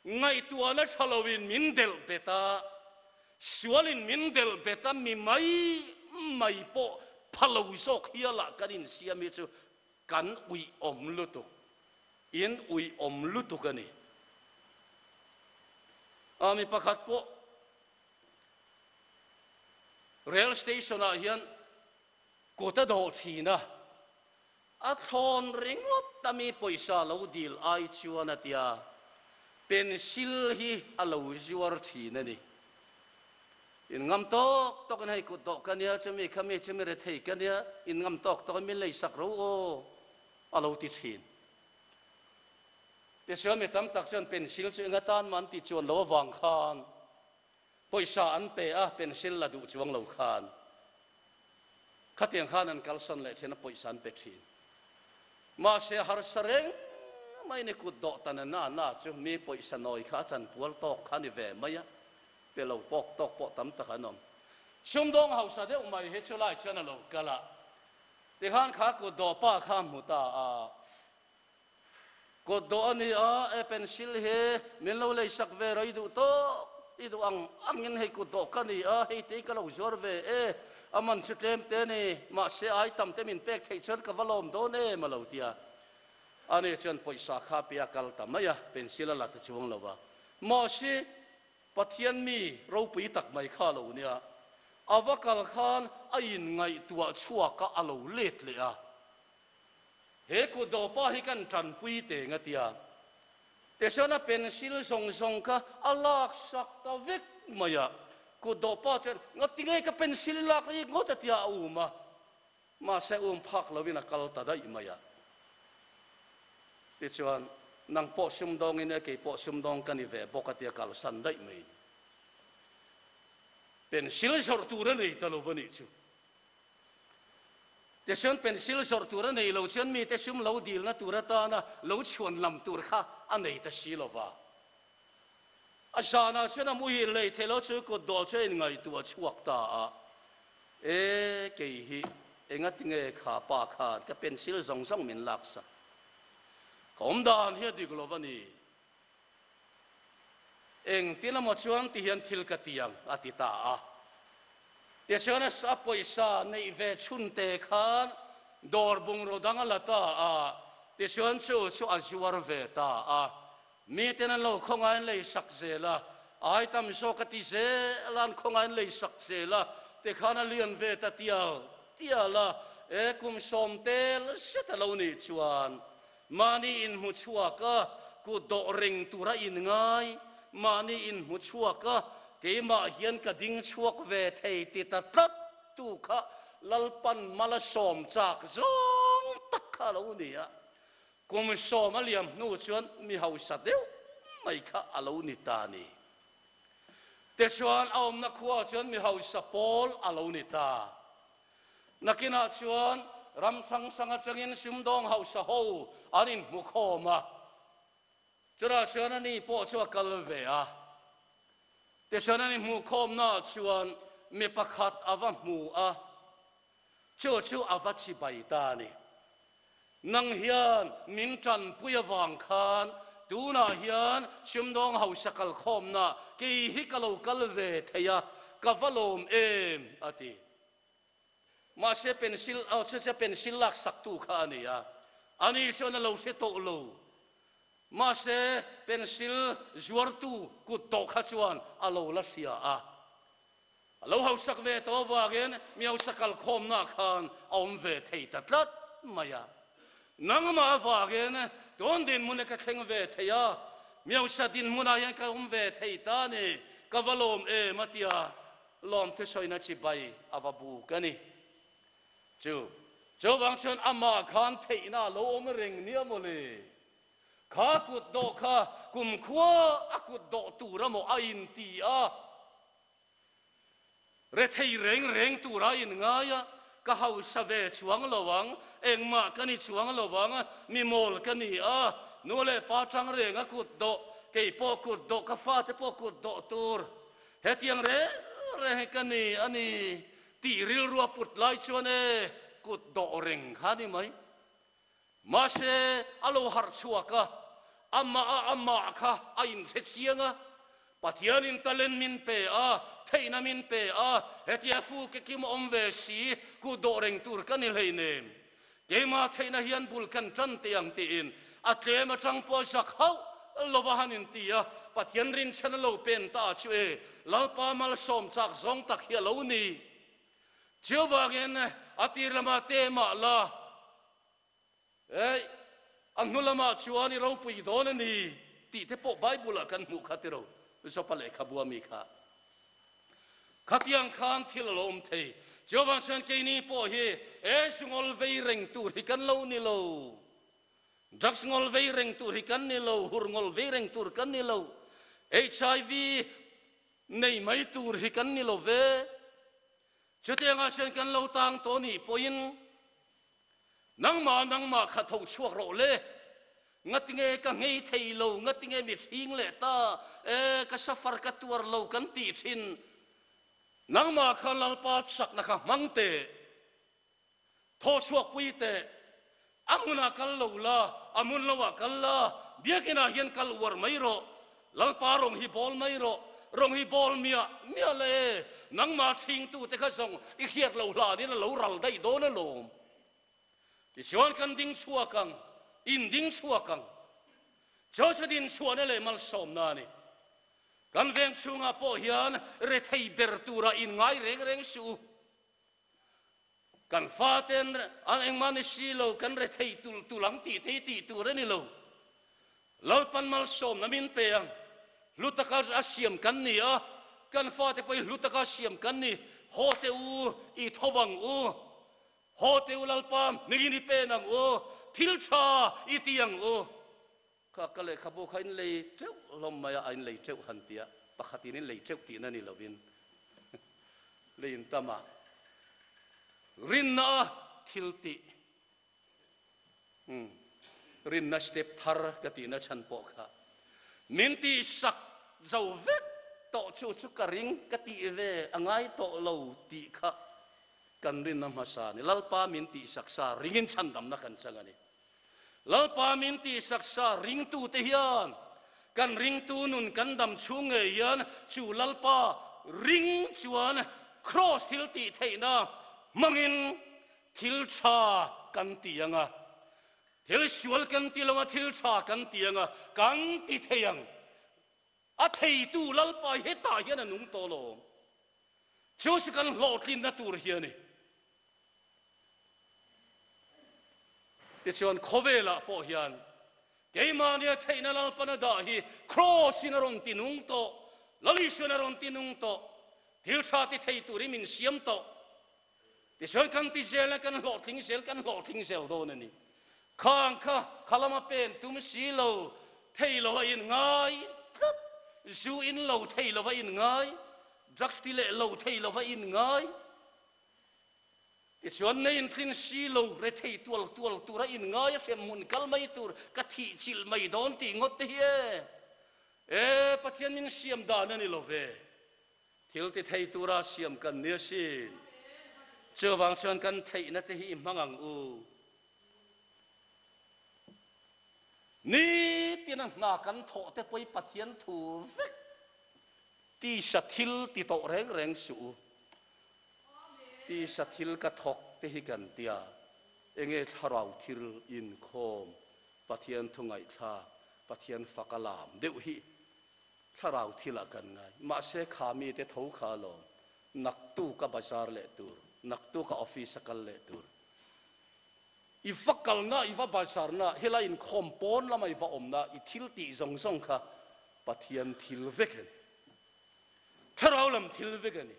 ngaihtuahna tha loin min delh bet a, sualin min delh bet a mi mai mai pawh pha lo zawk hialah kan insiam hi chu Kan uih awm lutuk, in uih awm lutuk a ni. A mi pakhat pawh rail station ah hian kut a dawh thin a, a thlawn ringawt a mi pawisa lo dil ai chuan a tia, pencil hi a lo zuar thin a ni. In ngam tawk tawk in hei kut dawh ka nia, chumi kha mi chumi rethei ka nia, in ngam tawk tawk in min lei sak ro aw a lo ti thin. Tichuan mi tam tak chuan pencil chu enga tan mah an tih chuan lo avang khan pawisa an pe a, pencil la duh chuang lo khan khatiang khan an kalsan leh thin a, pawisa an pe thin. Mahse harsa reng mai ni kut dawh tan a na na chu mi pawisa nawi kha a chanpual tawk kha a ni ve mai a. Pe lo pawk tawk pawh tam tak an awm. Sumdawng hausa deuh mai hi chu lai chuan a lo kal a, tikhan kha kut dawh pa kha a hmu ta a. Kut dawh a ni a, e pencil hi min lo lei sak ve rawh i duh tawk, i duh ang angin hei kut dawh ka ni a, hei te ka lo zuar ve e, a man chu tlem te a ni, mahse ai tam te min pek theih chuan ka va lawm dawn em a lo ti a. Ani chuan pawisa kha a pe a kal ta mai a, pencil a la ta chuang lo va. Mahse, Pathian mi ropui tak mai kha lo nia, a va kal khan a inngaihtuah chhuak a, a lo let leh a. He kutdawpa hi kan tanpui teng a tia. Tichuan a pencil zawng zawng kha a lak sak ta vek mai a. Kutdawpa chuan, Ngati nge ka pencil i lak rik ngawt a tia a um a. Mahse um phak loin a kal ta daih mai a. Tichuan, nang pawh sumdawngin e, kei pawh sumdawng ka ni ve bawk a tia kalsan daih mai ni. Pencil zawrh tur a nei ta lo va nih chu. Tichuan pencil zawrh tur a nei lo chuan mite sum lo dilna tur atana lo chhuan lam tur kha a nei ta si lo va. A zanah chuan a muhil lei thei lo chu kut dawl chu a inngaihtuah chhuak ta a. E, kei hi engati nge kha pa khan ka pencil zawng zawng min laksak? Ka awm dan hi a dik lo va ni. Engtin emaw chuan ti hian thil ka ti ang, a ti ta a. Tichuan a pawisa neih ve chhunte khan dawr bungraw dang a la ta a, tichuan chu chu a zuar ve ta a. Miten an lo khawngain lei sak zel a, ai tam zawk a ti zel a, an khawngain lei sak zel a, tikhan a lian ve ta tial tial a, e kum sawm tel zet a lo nih chuan mahni inhmu chhuak a, kut dawh reng tura inngai, mahni inhmu chhuak a, keimah hian ka ding chhuak ve thei ti ta tlat tu kha Lalpan mal a sawm chak zawng tak kha a lo ni a. Kum sawm a liam hnu chuan mi hausa deuh mai kha a lo ni ta a ni. Tichuan a awmna khuaah chuan mi hausa pawl a lo ni ta. Nakinah chuan ram hrang hrang atangin sumdawng hausa ho an inhmu khawm a. Chutah chuan ani pawh chu a kal ve a. Tichuan an inhmuh khawmnaah chuan mi pakhat a va hmu a, chu chu a va chibai ta a ni. Nang hian min tanpui avang khan tunah hian sumdawng hausa kal khawmnaah kei hi ka lo kal ve thei a, ka va lawm em, a ti. Mahse pencil, aw chu chu pencil lak saktu kha a ni a, ani chuan a lo hre tawh lo. Mahse pencil zuartu kut tawh kha chuan a lo la hria a. A lo hausak ve tawh avangin mi hausa kalkhawmnaah khan a awm ve thei ta tlat mai a. Nangmah avangin tun dinhmun hi ka thleng ve thei a, mi hausa dinhmunah hian ka awm ve thei ta a ni, ka va lawm em a tia lawm thusawina chibai a va buk a ni. Chu chuvang chuan amah khan theihna a lo awm reng nia mawle. Kha kut dawh kha kumkhua a kut dawh tur amaw a inti a. Rethei reng reng tur a inngai a, ka hausa ve chuang lo ang, engmah ka ni chuang lo ang, mi mawl ka ni a, nu leh pa tang reng a kut dawh, kei pawh kut dawh, ka fate pawh kut dawh tur, hetiang reng reng hi ka ni a ni tih rilru a put lai chuan e, kut dawh reng kha a ni mai. Mahse, a lo harh chhuak a, amah a amah kha a inhre chiang a, Pathianin talent min pe a, theihna min pe a, hetia fu ke kim awm ve si, kut dawh reng tur ka ni hleinem. Keimah theihna hian bul kan tan teh ang tiin a tlem atang pawh zak hauh lova han inti a, Pathian rinchhan a lo pen ta chu e, Lalpa malsawm chak zawng tak hi a lo ni. Chuvangin a tir lamah te mah la, Ei, a hnu lamah chuan i ropui dawn a ni tih te pawh Bible-ah kan hmuh kha tiro, Jopa lehkhabu ami kha. Khatiang khan thil a lo awm thei. Chuvang chuan keini pawh hi e zungawl vei reng tur hi kan lo ni lo. Drugs ngawl vei reng tur hi kan ni lo, hur ngawl vei reng tur kan ni lo. HIV nei mai tur hi kan ni lo ve. Chutiangah chuan kan lo tang tawh nih pawhin nangmah nangmah kha tho chhuak rawh le, ngatinge ka nghei thei lo, ngatinge mi hring leh ta, e ka safar ka tuar lo kan tih thin, nangmah kha Lalpa chakna kha hmang teh. Thaw chhuak pui teh, a hmunah kal lo la, a hmun loah kal la, biakinah hian kal uar mai rawh, Lalpa rawng hi bawl mai rawh, rawng hi bawl miah miah la e, nangmah chhingtute kha zawng i hriat lo hlanin a lo ral daih dawn alawm. Tichuan kan ding chhuak ang, in ding chhuak ang. Joseph din chhuahna leh malsawmna a ni. Kan veng chhungah pawh hian rethei ber tura inngai reng reng suh u. Kan faten an engmah ni si lo, kan rethei tulh tulh ang tih te hi tih tur a ni lo. Lalpan malsawmna min pe ang. Hlu taka a siam kan ni a, kan fate pawh hi hlu taka siam kan ni. Haw teh u, i tho ang u. Haw teh u Lalpa, hmingin i pen ang u. Thil tha i ti ang u. Kha ka lehkhabu kha in lei teuh hlawm mai a, a in lei teuh han ti a, pakhatin in lei teuh tihna ni lovin lei in tam a, rinna a thil tih umm rinna step thar ka tihna chhan pawh kha min tihsak zo vek tawh chu chu ka ring ka tih ve a ngai tawh lo tih kha kan rinna hmasa a ni. Lalpa min tihsak sa ringin chhandamna kan chang a ni. Lalpa min tihsak sa ringtute hian kan ringtu nun kan dam chhung ngei hian chu Lalpa ring chuan Kraws thil tih theihna hmangin thil tha kan ti ang a, thil sual kan ti lo a, thil tha kan ti ang a, kan ti thei ang. A theitu Lalpa hi hetah hian a nung tawh lo. Chu chu kan hlawhtlinna tur hi a ni. Tichuan khawvelah pawh hian keimahnia theihna Lalpan a dah hi Kraws-in a rawn ti nung tawh, Lal Isuan a rawn ti nung tawh, thil tha ti thei turin min siam tawh. Tichuan kan ti zel a, kan hlawhtling zel, kan hlawhtling zel dawn a ni. Khang kha kha lama pen tum si lo, thei lo a in ngai tlat, zu in lo thei lo a in ngai, drugs ti leh lo thei lo a in ngai. Tichuan, nei intlin si lo, rethei tual tual tura inngai a hrem hmun kal mai tur ka thih chilh mai dawn tih ngawt te hi e. E, Pathian min siam dan a ni lo ve. Thil ti thei tura siam kan ni asin. Chuvang chuan kan theihna te hi i hmang ang u. Nitin a hna kan thawh te pawh i Pathian thu vek tisa thil ti tawh reng reng suh u. Tisa thil ka thawk te hi kan tia, enge thlarau thil inkhawm, Pathian thu ngaihthlak, Pathian fak a lam deuh hi thlarau thilah kan ngai. Mahse kha mite tho kha alawm, naktuk a bazar leh tur, naktuk a office a kal leh tur. I va kalna, i va bazarna, helai inkhawm pawn lama i va awmna, i thil tih zawng zawng kha Pathian thil vek a ni. Thlarau lam thil vek a ni.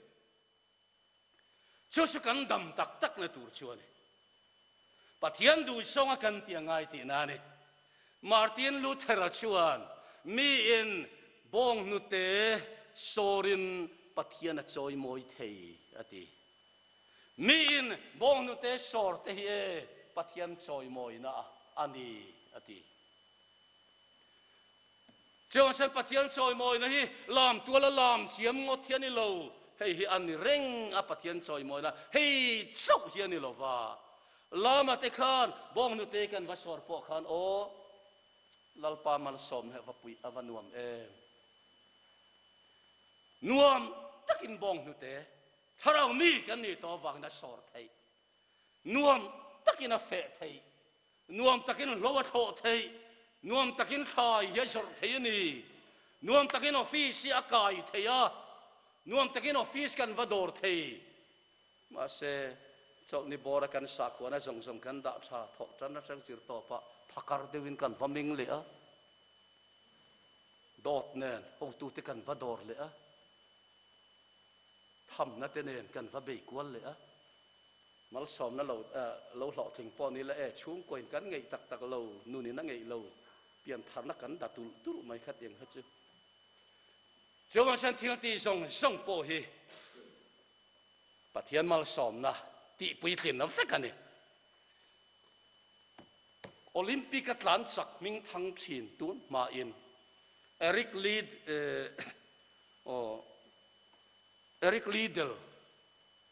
Chu chu kan dam tak takna tur chu a ni. Pathian duhzawnga kan ti a ngai tihna a ni. Martin Luther-a chuan miin bawnghnute sawrin Pathian a chawimawi thei a ti. Miin bawnghnute sawr te hi e Pathian chawimawina a ni a ti. Chuang chuan Pathian chawimawina hi lam tuala lam chiam ngawt hi a ni lo, hei hi a ni reng a Pathian chawimawina hei chauh hi a ni lo va. Lama te khan bawnghnute kan va sawr pawh khan aw Lalpa malsawmna hi a va puih a va nuam em. Nuam takin bawnghnute thlarau mi kan nih tawh avangin a sawr theih. Nuam takin a feh theih. Nuam takin hlo a thlawh theih, nuam takin thlai hi a zawrh thei a ni. Nuam takin office hi a kai thei a, nuam takin office kan va dawr thei. Mahse, chawlhni bawra kan sakhuana zawng zawng kan dah tha thawh tan atang zir tawpah phakar deuhin kan va ming leh a, dawt nen hotute kan va dawr leh a, thamna te nen kan va bei kual leh a. Malsawmna lo lo hlawhtling pawh ni la e, chhungkuain kan ngeih tak tak lo, nunin a ngeih lo, piantharna kan da tulh tulh mai kha tiang kha chu. Chuvang chuan thil tih zawng zawng pawh hi Pathian malsawmna tih puitlinna vek a ni. Olympic a tlan chak hming thang thin tun hmain Eric Lid aw Eric Liddell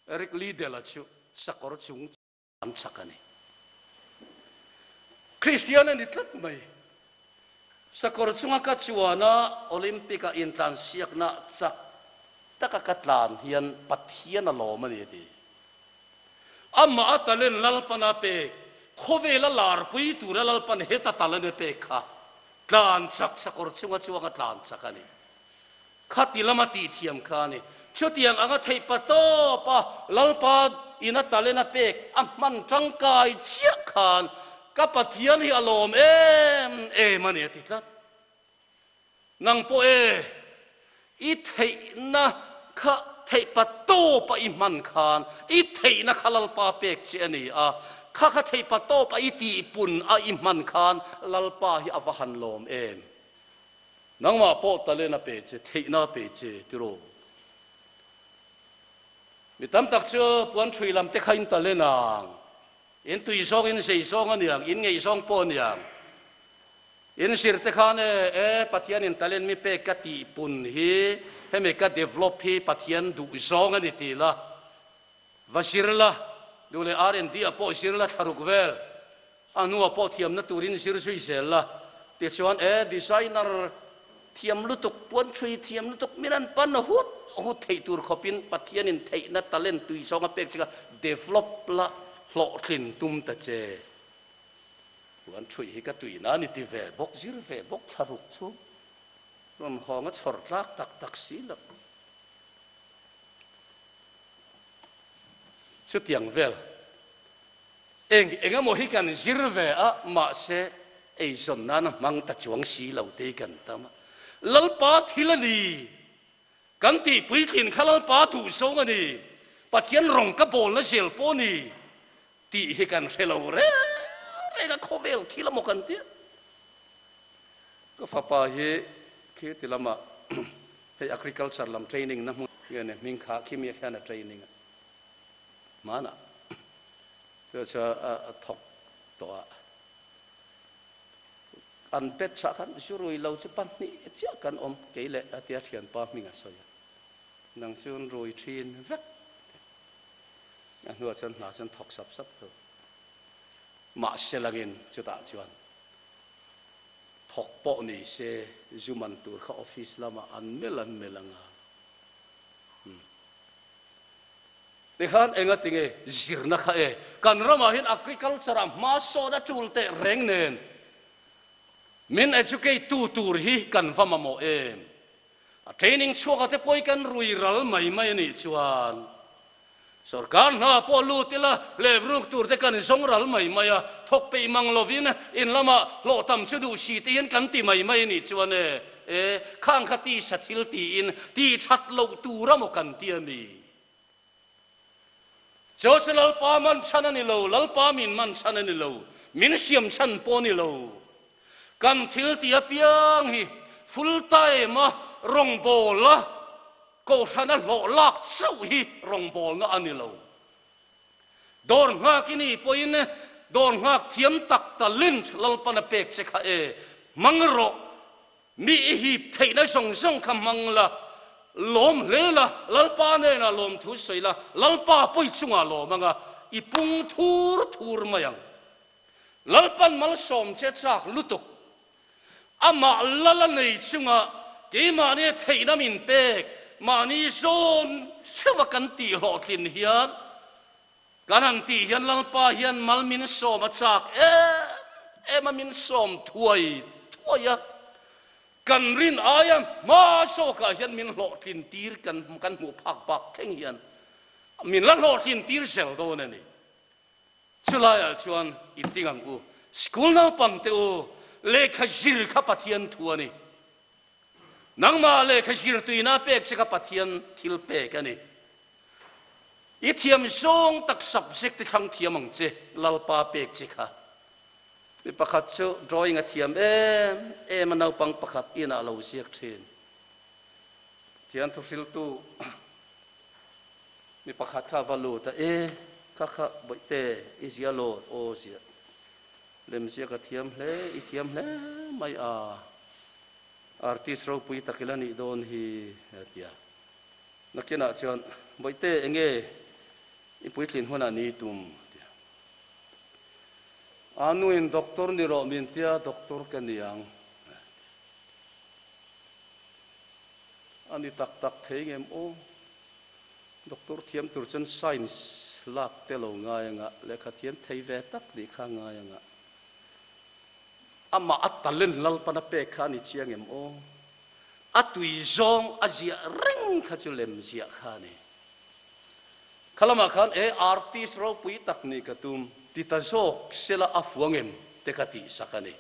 Eric Liddell-a chu sakawr chung an chak a ni. Kristian a ni tlat mai. Sakawr chunga ka chuana Olympic-a intlansiakna chak taka ka tlan hian Pathian a lawm a ni a ti. Amah a talent Lalpana pek, khawvela larpui tura Lalpan heta talent a pek kha tlan chak sakawr chunga chuanga tlan chak a ni. Khati lama tihthiam kha a ni. Chutiang anga theih pa tawp a Lalpa in a talent a pek a hman tangkai chiah khan ka Pathian hi a lawm em em a ni a ti tlat. Nang pawh e, i theihna kha theih pa tawp a i hman khan i theihna kha Lalpa pek che a ni a, kha kha theih pa tawp a i tihpun a i hman khan Lalpa hi a va han lawm em. Nangmah pawh talent a pe che, theihna a pe che tiraw? Mi tam tak chu puan ṭhui lam te kha in talent ang, in tui zawng, in zei zawng a niang, in ngeih zawng pawh a niang. In zir te khan e, e Pathian in talent mi pek ka tih pun hi, hemi ka develop hi Pathian duh zawng a ni ti la, va zir la, duh leh R&D ah pawh zir la thlaruk vel. A hnuah pawh thiamna turin zir zui zel la, tichuan e designer thiam lutuk, puanthui thiam lutuk min an pan hut hut theih tur khawpin Pathianin theihna talent tui zawnga pek che kha develop la hlawhtlin tum ta che. Puanthui hi ka tui nan i ti ve bawk, zir ve bawk thlaruk chu rawn hawng a chhawr tlak tak tak si lo. Chutiang vel. Eng eng emaw hi kan zir ve a, mahse eizawn nan a hmang ta chuang si lo te hi kan tam a. Lalpa thil a ni, kan tih puitlin kha Lalpa duh zawng a ni, Pathian rawng ka bawlna zel pawh a ni tih hi kan hre lo reng reng a, khawvel thil emaw kan tia. Ka fapa hi khi ti lamah hei agriculture lam training na hmun nge ni hming kha khi mi ah khian a training a, hmanah. Chu chu a thawk tawh a. An batch ah khan zu rui lo chu pahnih chiah kan awm kei leh a tia thianpa hming a sawi a. Nang chu an rui thin vek. A hnuah chuan hna chuan thawk sap sap tho. Mahse langin chutah chuan thawk pawh ni se zu man tur kha office lamah an mel an mel ang a. Tikhan enga tinge zirna kha e? Kan ramah hian agriculture ah hma sawn a tul teh reng nen min educate tu tur hi kan va mamawh em? A training chhuak a te pawh hi kan rui ral mai mai a nih chuan sorkar hna pawh lut ila lebruk tur te kan zawng ral mai mai a, thawk peih mang lovin in lamah hlawh tam chu duh si te hian kan ti mai mai a nih chuan e, e khang kha tisa thil tiin tih that loh tur a maw kan ti a mi? Jose Lalpa man chhan a ni lo, Lalpa min man chhan a ni lo, min siam chhan pawh a ni lo. Kan thil tih apiang hi full time a rawngbawla kohhrana hlawh lak chauh hi rawngbawlna a ni lo. Dawr nghak i nih pawhin dawr nghak thiam tak talent Lalpan a pek che kha e, hmang rawh. Mi i hip theihna zawng zawng kha hmang la, lawm hle la, Lalpa hnenah lawmthu sawi la, Lalpa pawi chungah lawm anga i pung thur thur mai ang. Lalpan malsawm che chak lutuk. Amah lal a nei chunga keimahni theihna min pek, mahni zawn theuha kan tih hlawhtlin hian, kan han tih hian Lalpa hian mal min sawm a chak em em a, min sawm thuai thuai a, kan rin aia hma zawkah hian min hlawhtlin tir kan kan hmuh phak bak thleng hian min la hlawhtlin tir zel dawn a ni. Chulaiah chuan i ting ang u, school naupang te u, lehkha zir kha Pathian thu a ni. Nangmah lehkha zir tuina pek che kha Pathian thil pek a ni. I thiam zawng tak subject i thlang thiam ang che, Lalpa pek che kha. Mi pakhat chu drawing a thiam em em a, naupang pakhat inah a lo ziak thin. Thian thuhriltu mi pakhat kha a va lut a, E, kha kha bawihte, i zia lawt, aw ziah. Lem ziak a thiam hle, i thiam hle mai a, artist ropui tak ila nih dawn hi, a ti a. Nakinah chuan, Bawihte, enge i puitlin hunah ni tum? a ti a. A nuin, Doctor ni rawh min tia, doctor ka ni ang, a ti a. A ni tak tak thei ngem aw? Doctor thiam tur chuan science lak te lo ngai anga, lehkha thiam thei ve tak nih kha ngai anga. Amah a talent Lalpan a pek kha a ni chiang em aw? A tui zawng a ziah reng kha chu lem ziah kha a ni. Kha lamah khan e artist ropui tak nih ka tum ti ta zawk sela a fuang em te ka tih sak a ni.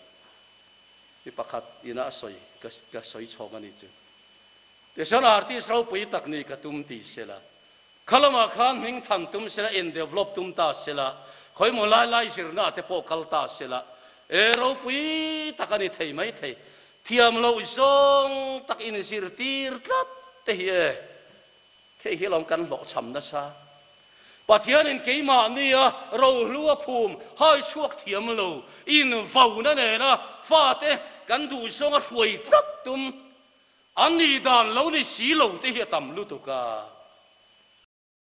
Mi pakhat ina a sawi ka ka sawi chhawng a ni chu. Tichuan artist ropui tak nih ka tum ti sela kha lamah khan hming than tum sela in develop tum ta sela khawimaw lai lai zirna te pawh kal ta sela e ropui tak a ni thei mai thei. Thiam loh zawng tak inzirtir tlat te hi e, hei hi lawm kan hlawhchham nasa. Pathianin keimahnia rohlu a phum hai chhuak thiam lo, invauna nena fate kan duhzawng a hruai tlat tum, an nih dan lo ni si lo te hi a tam lutuk a.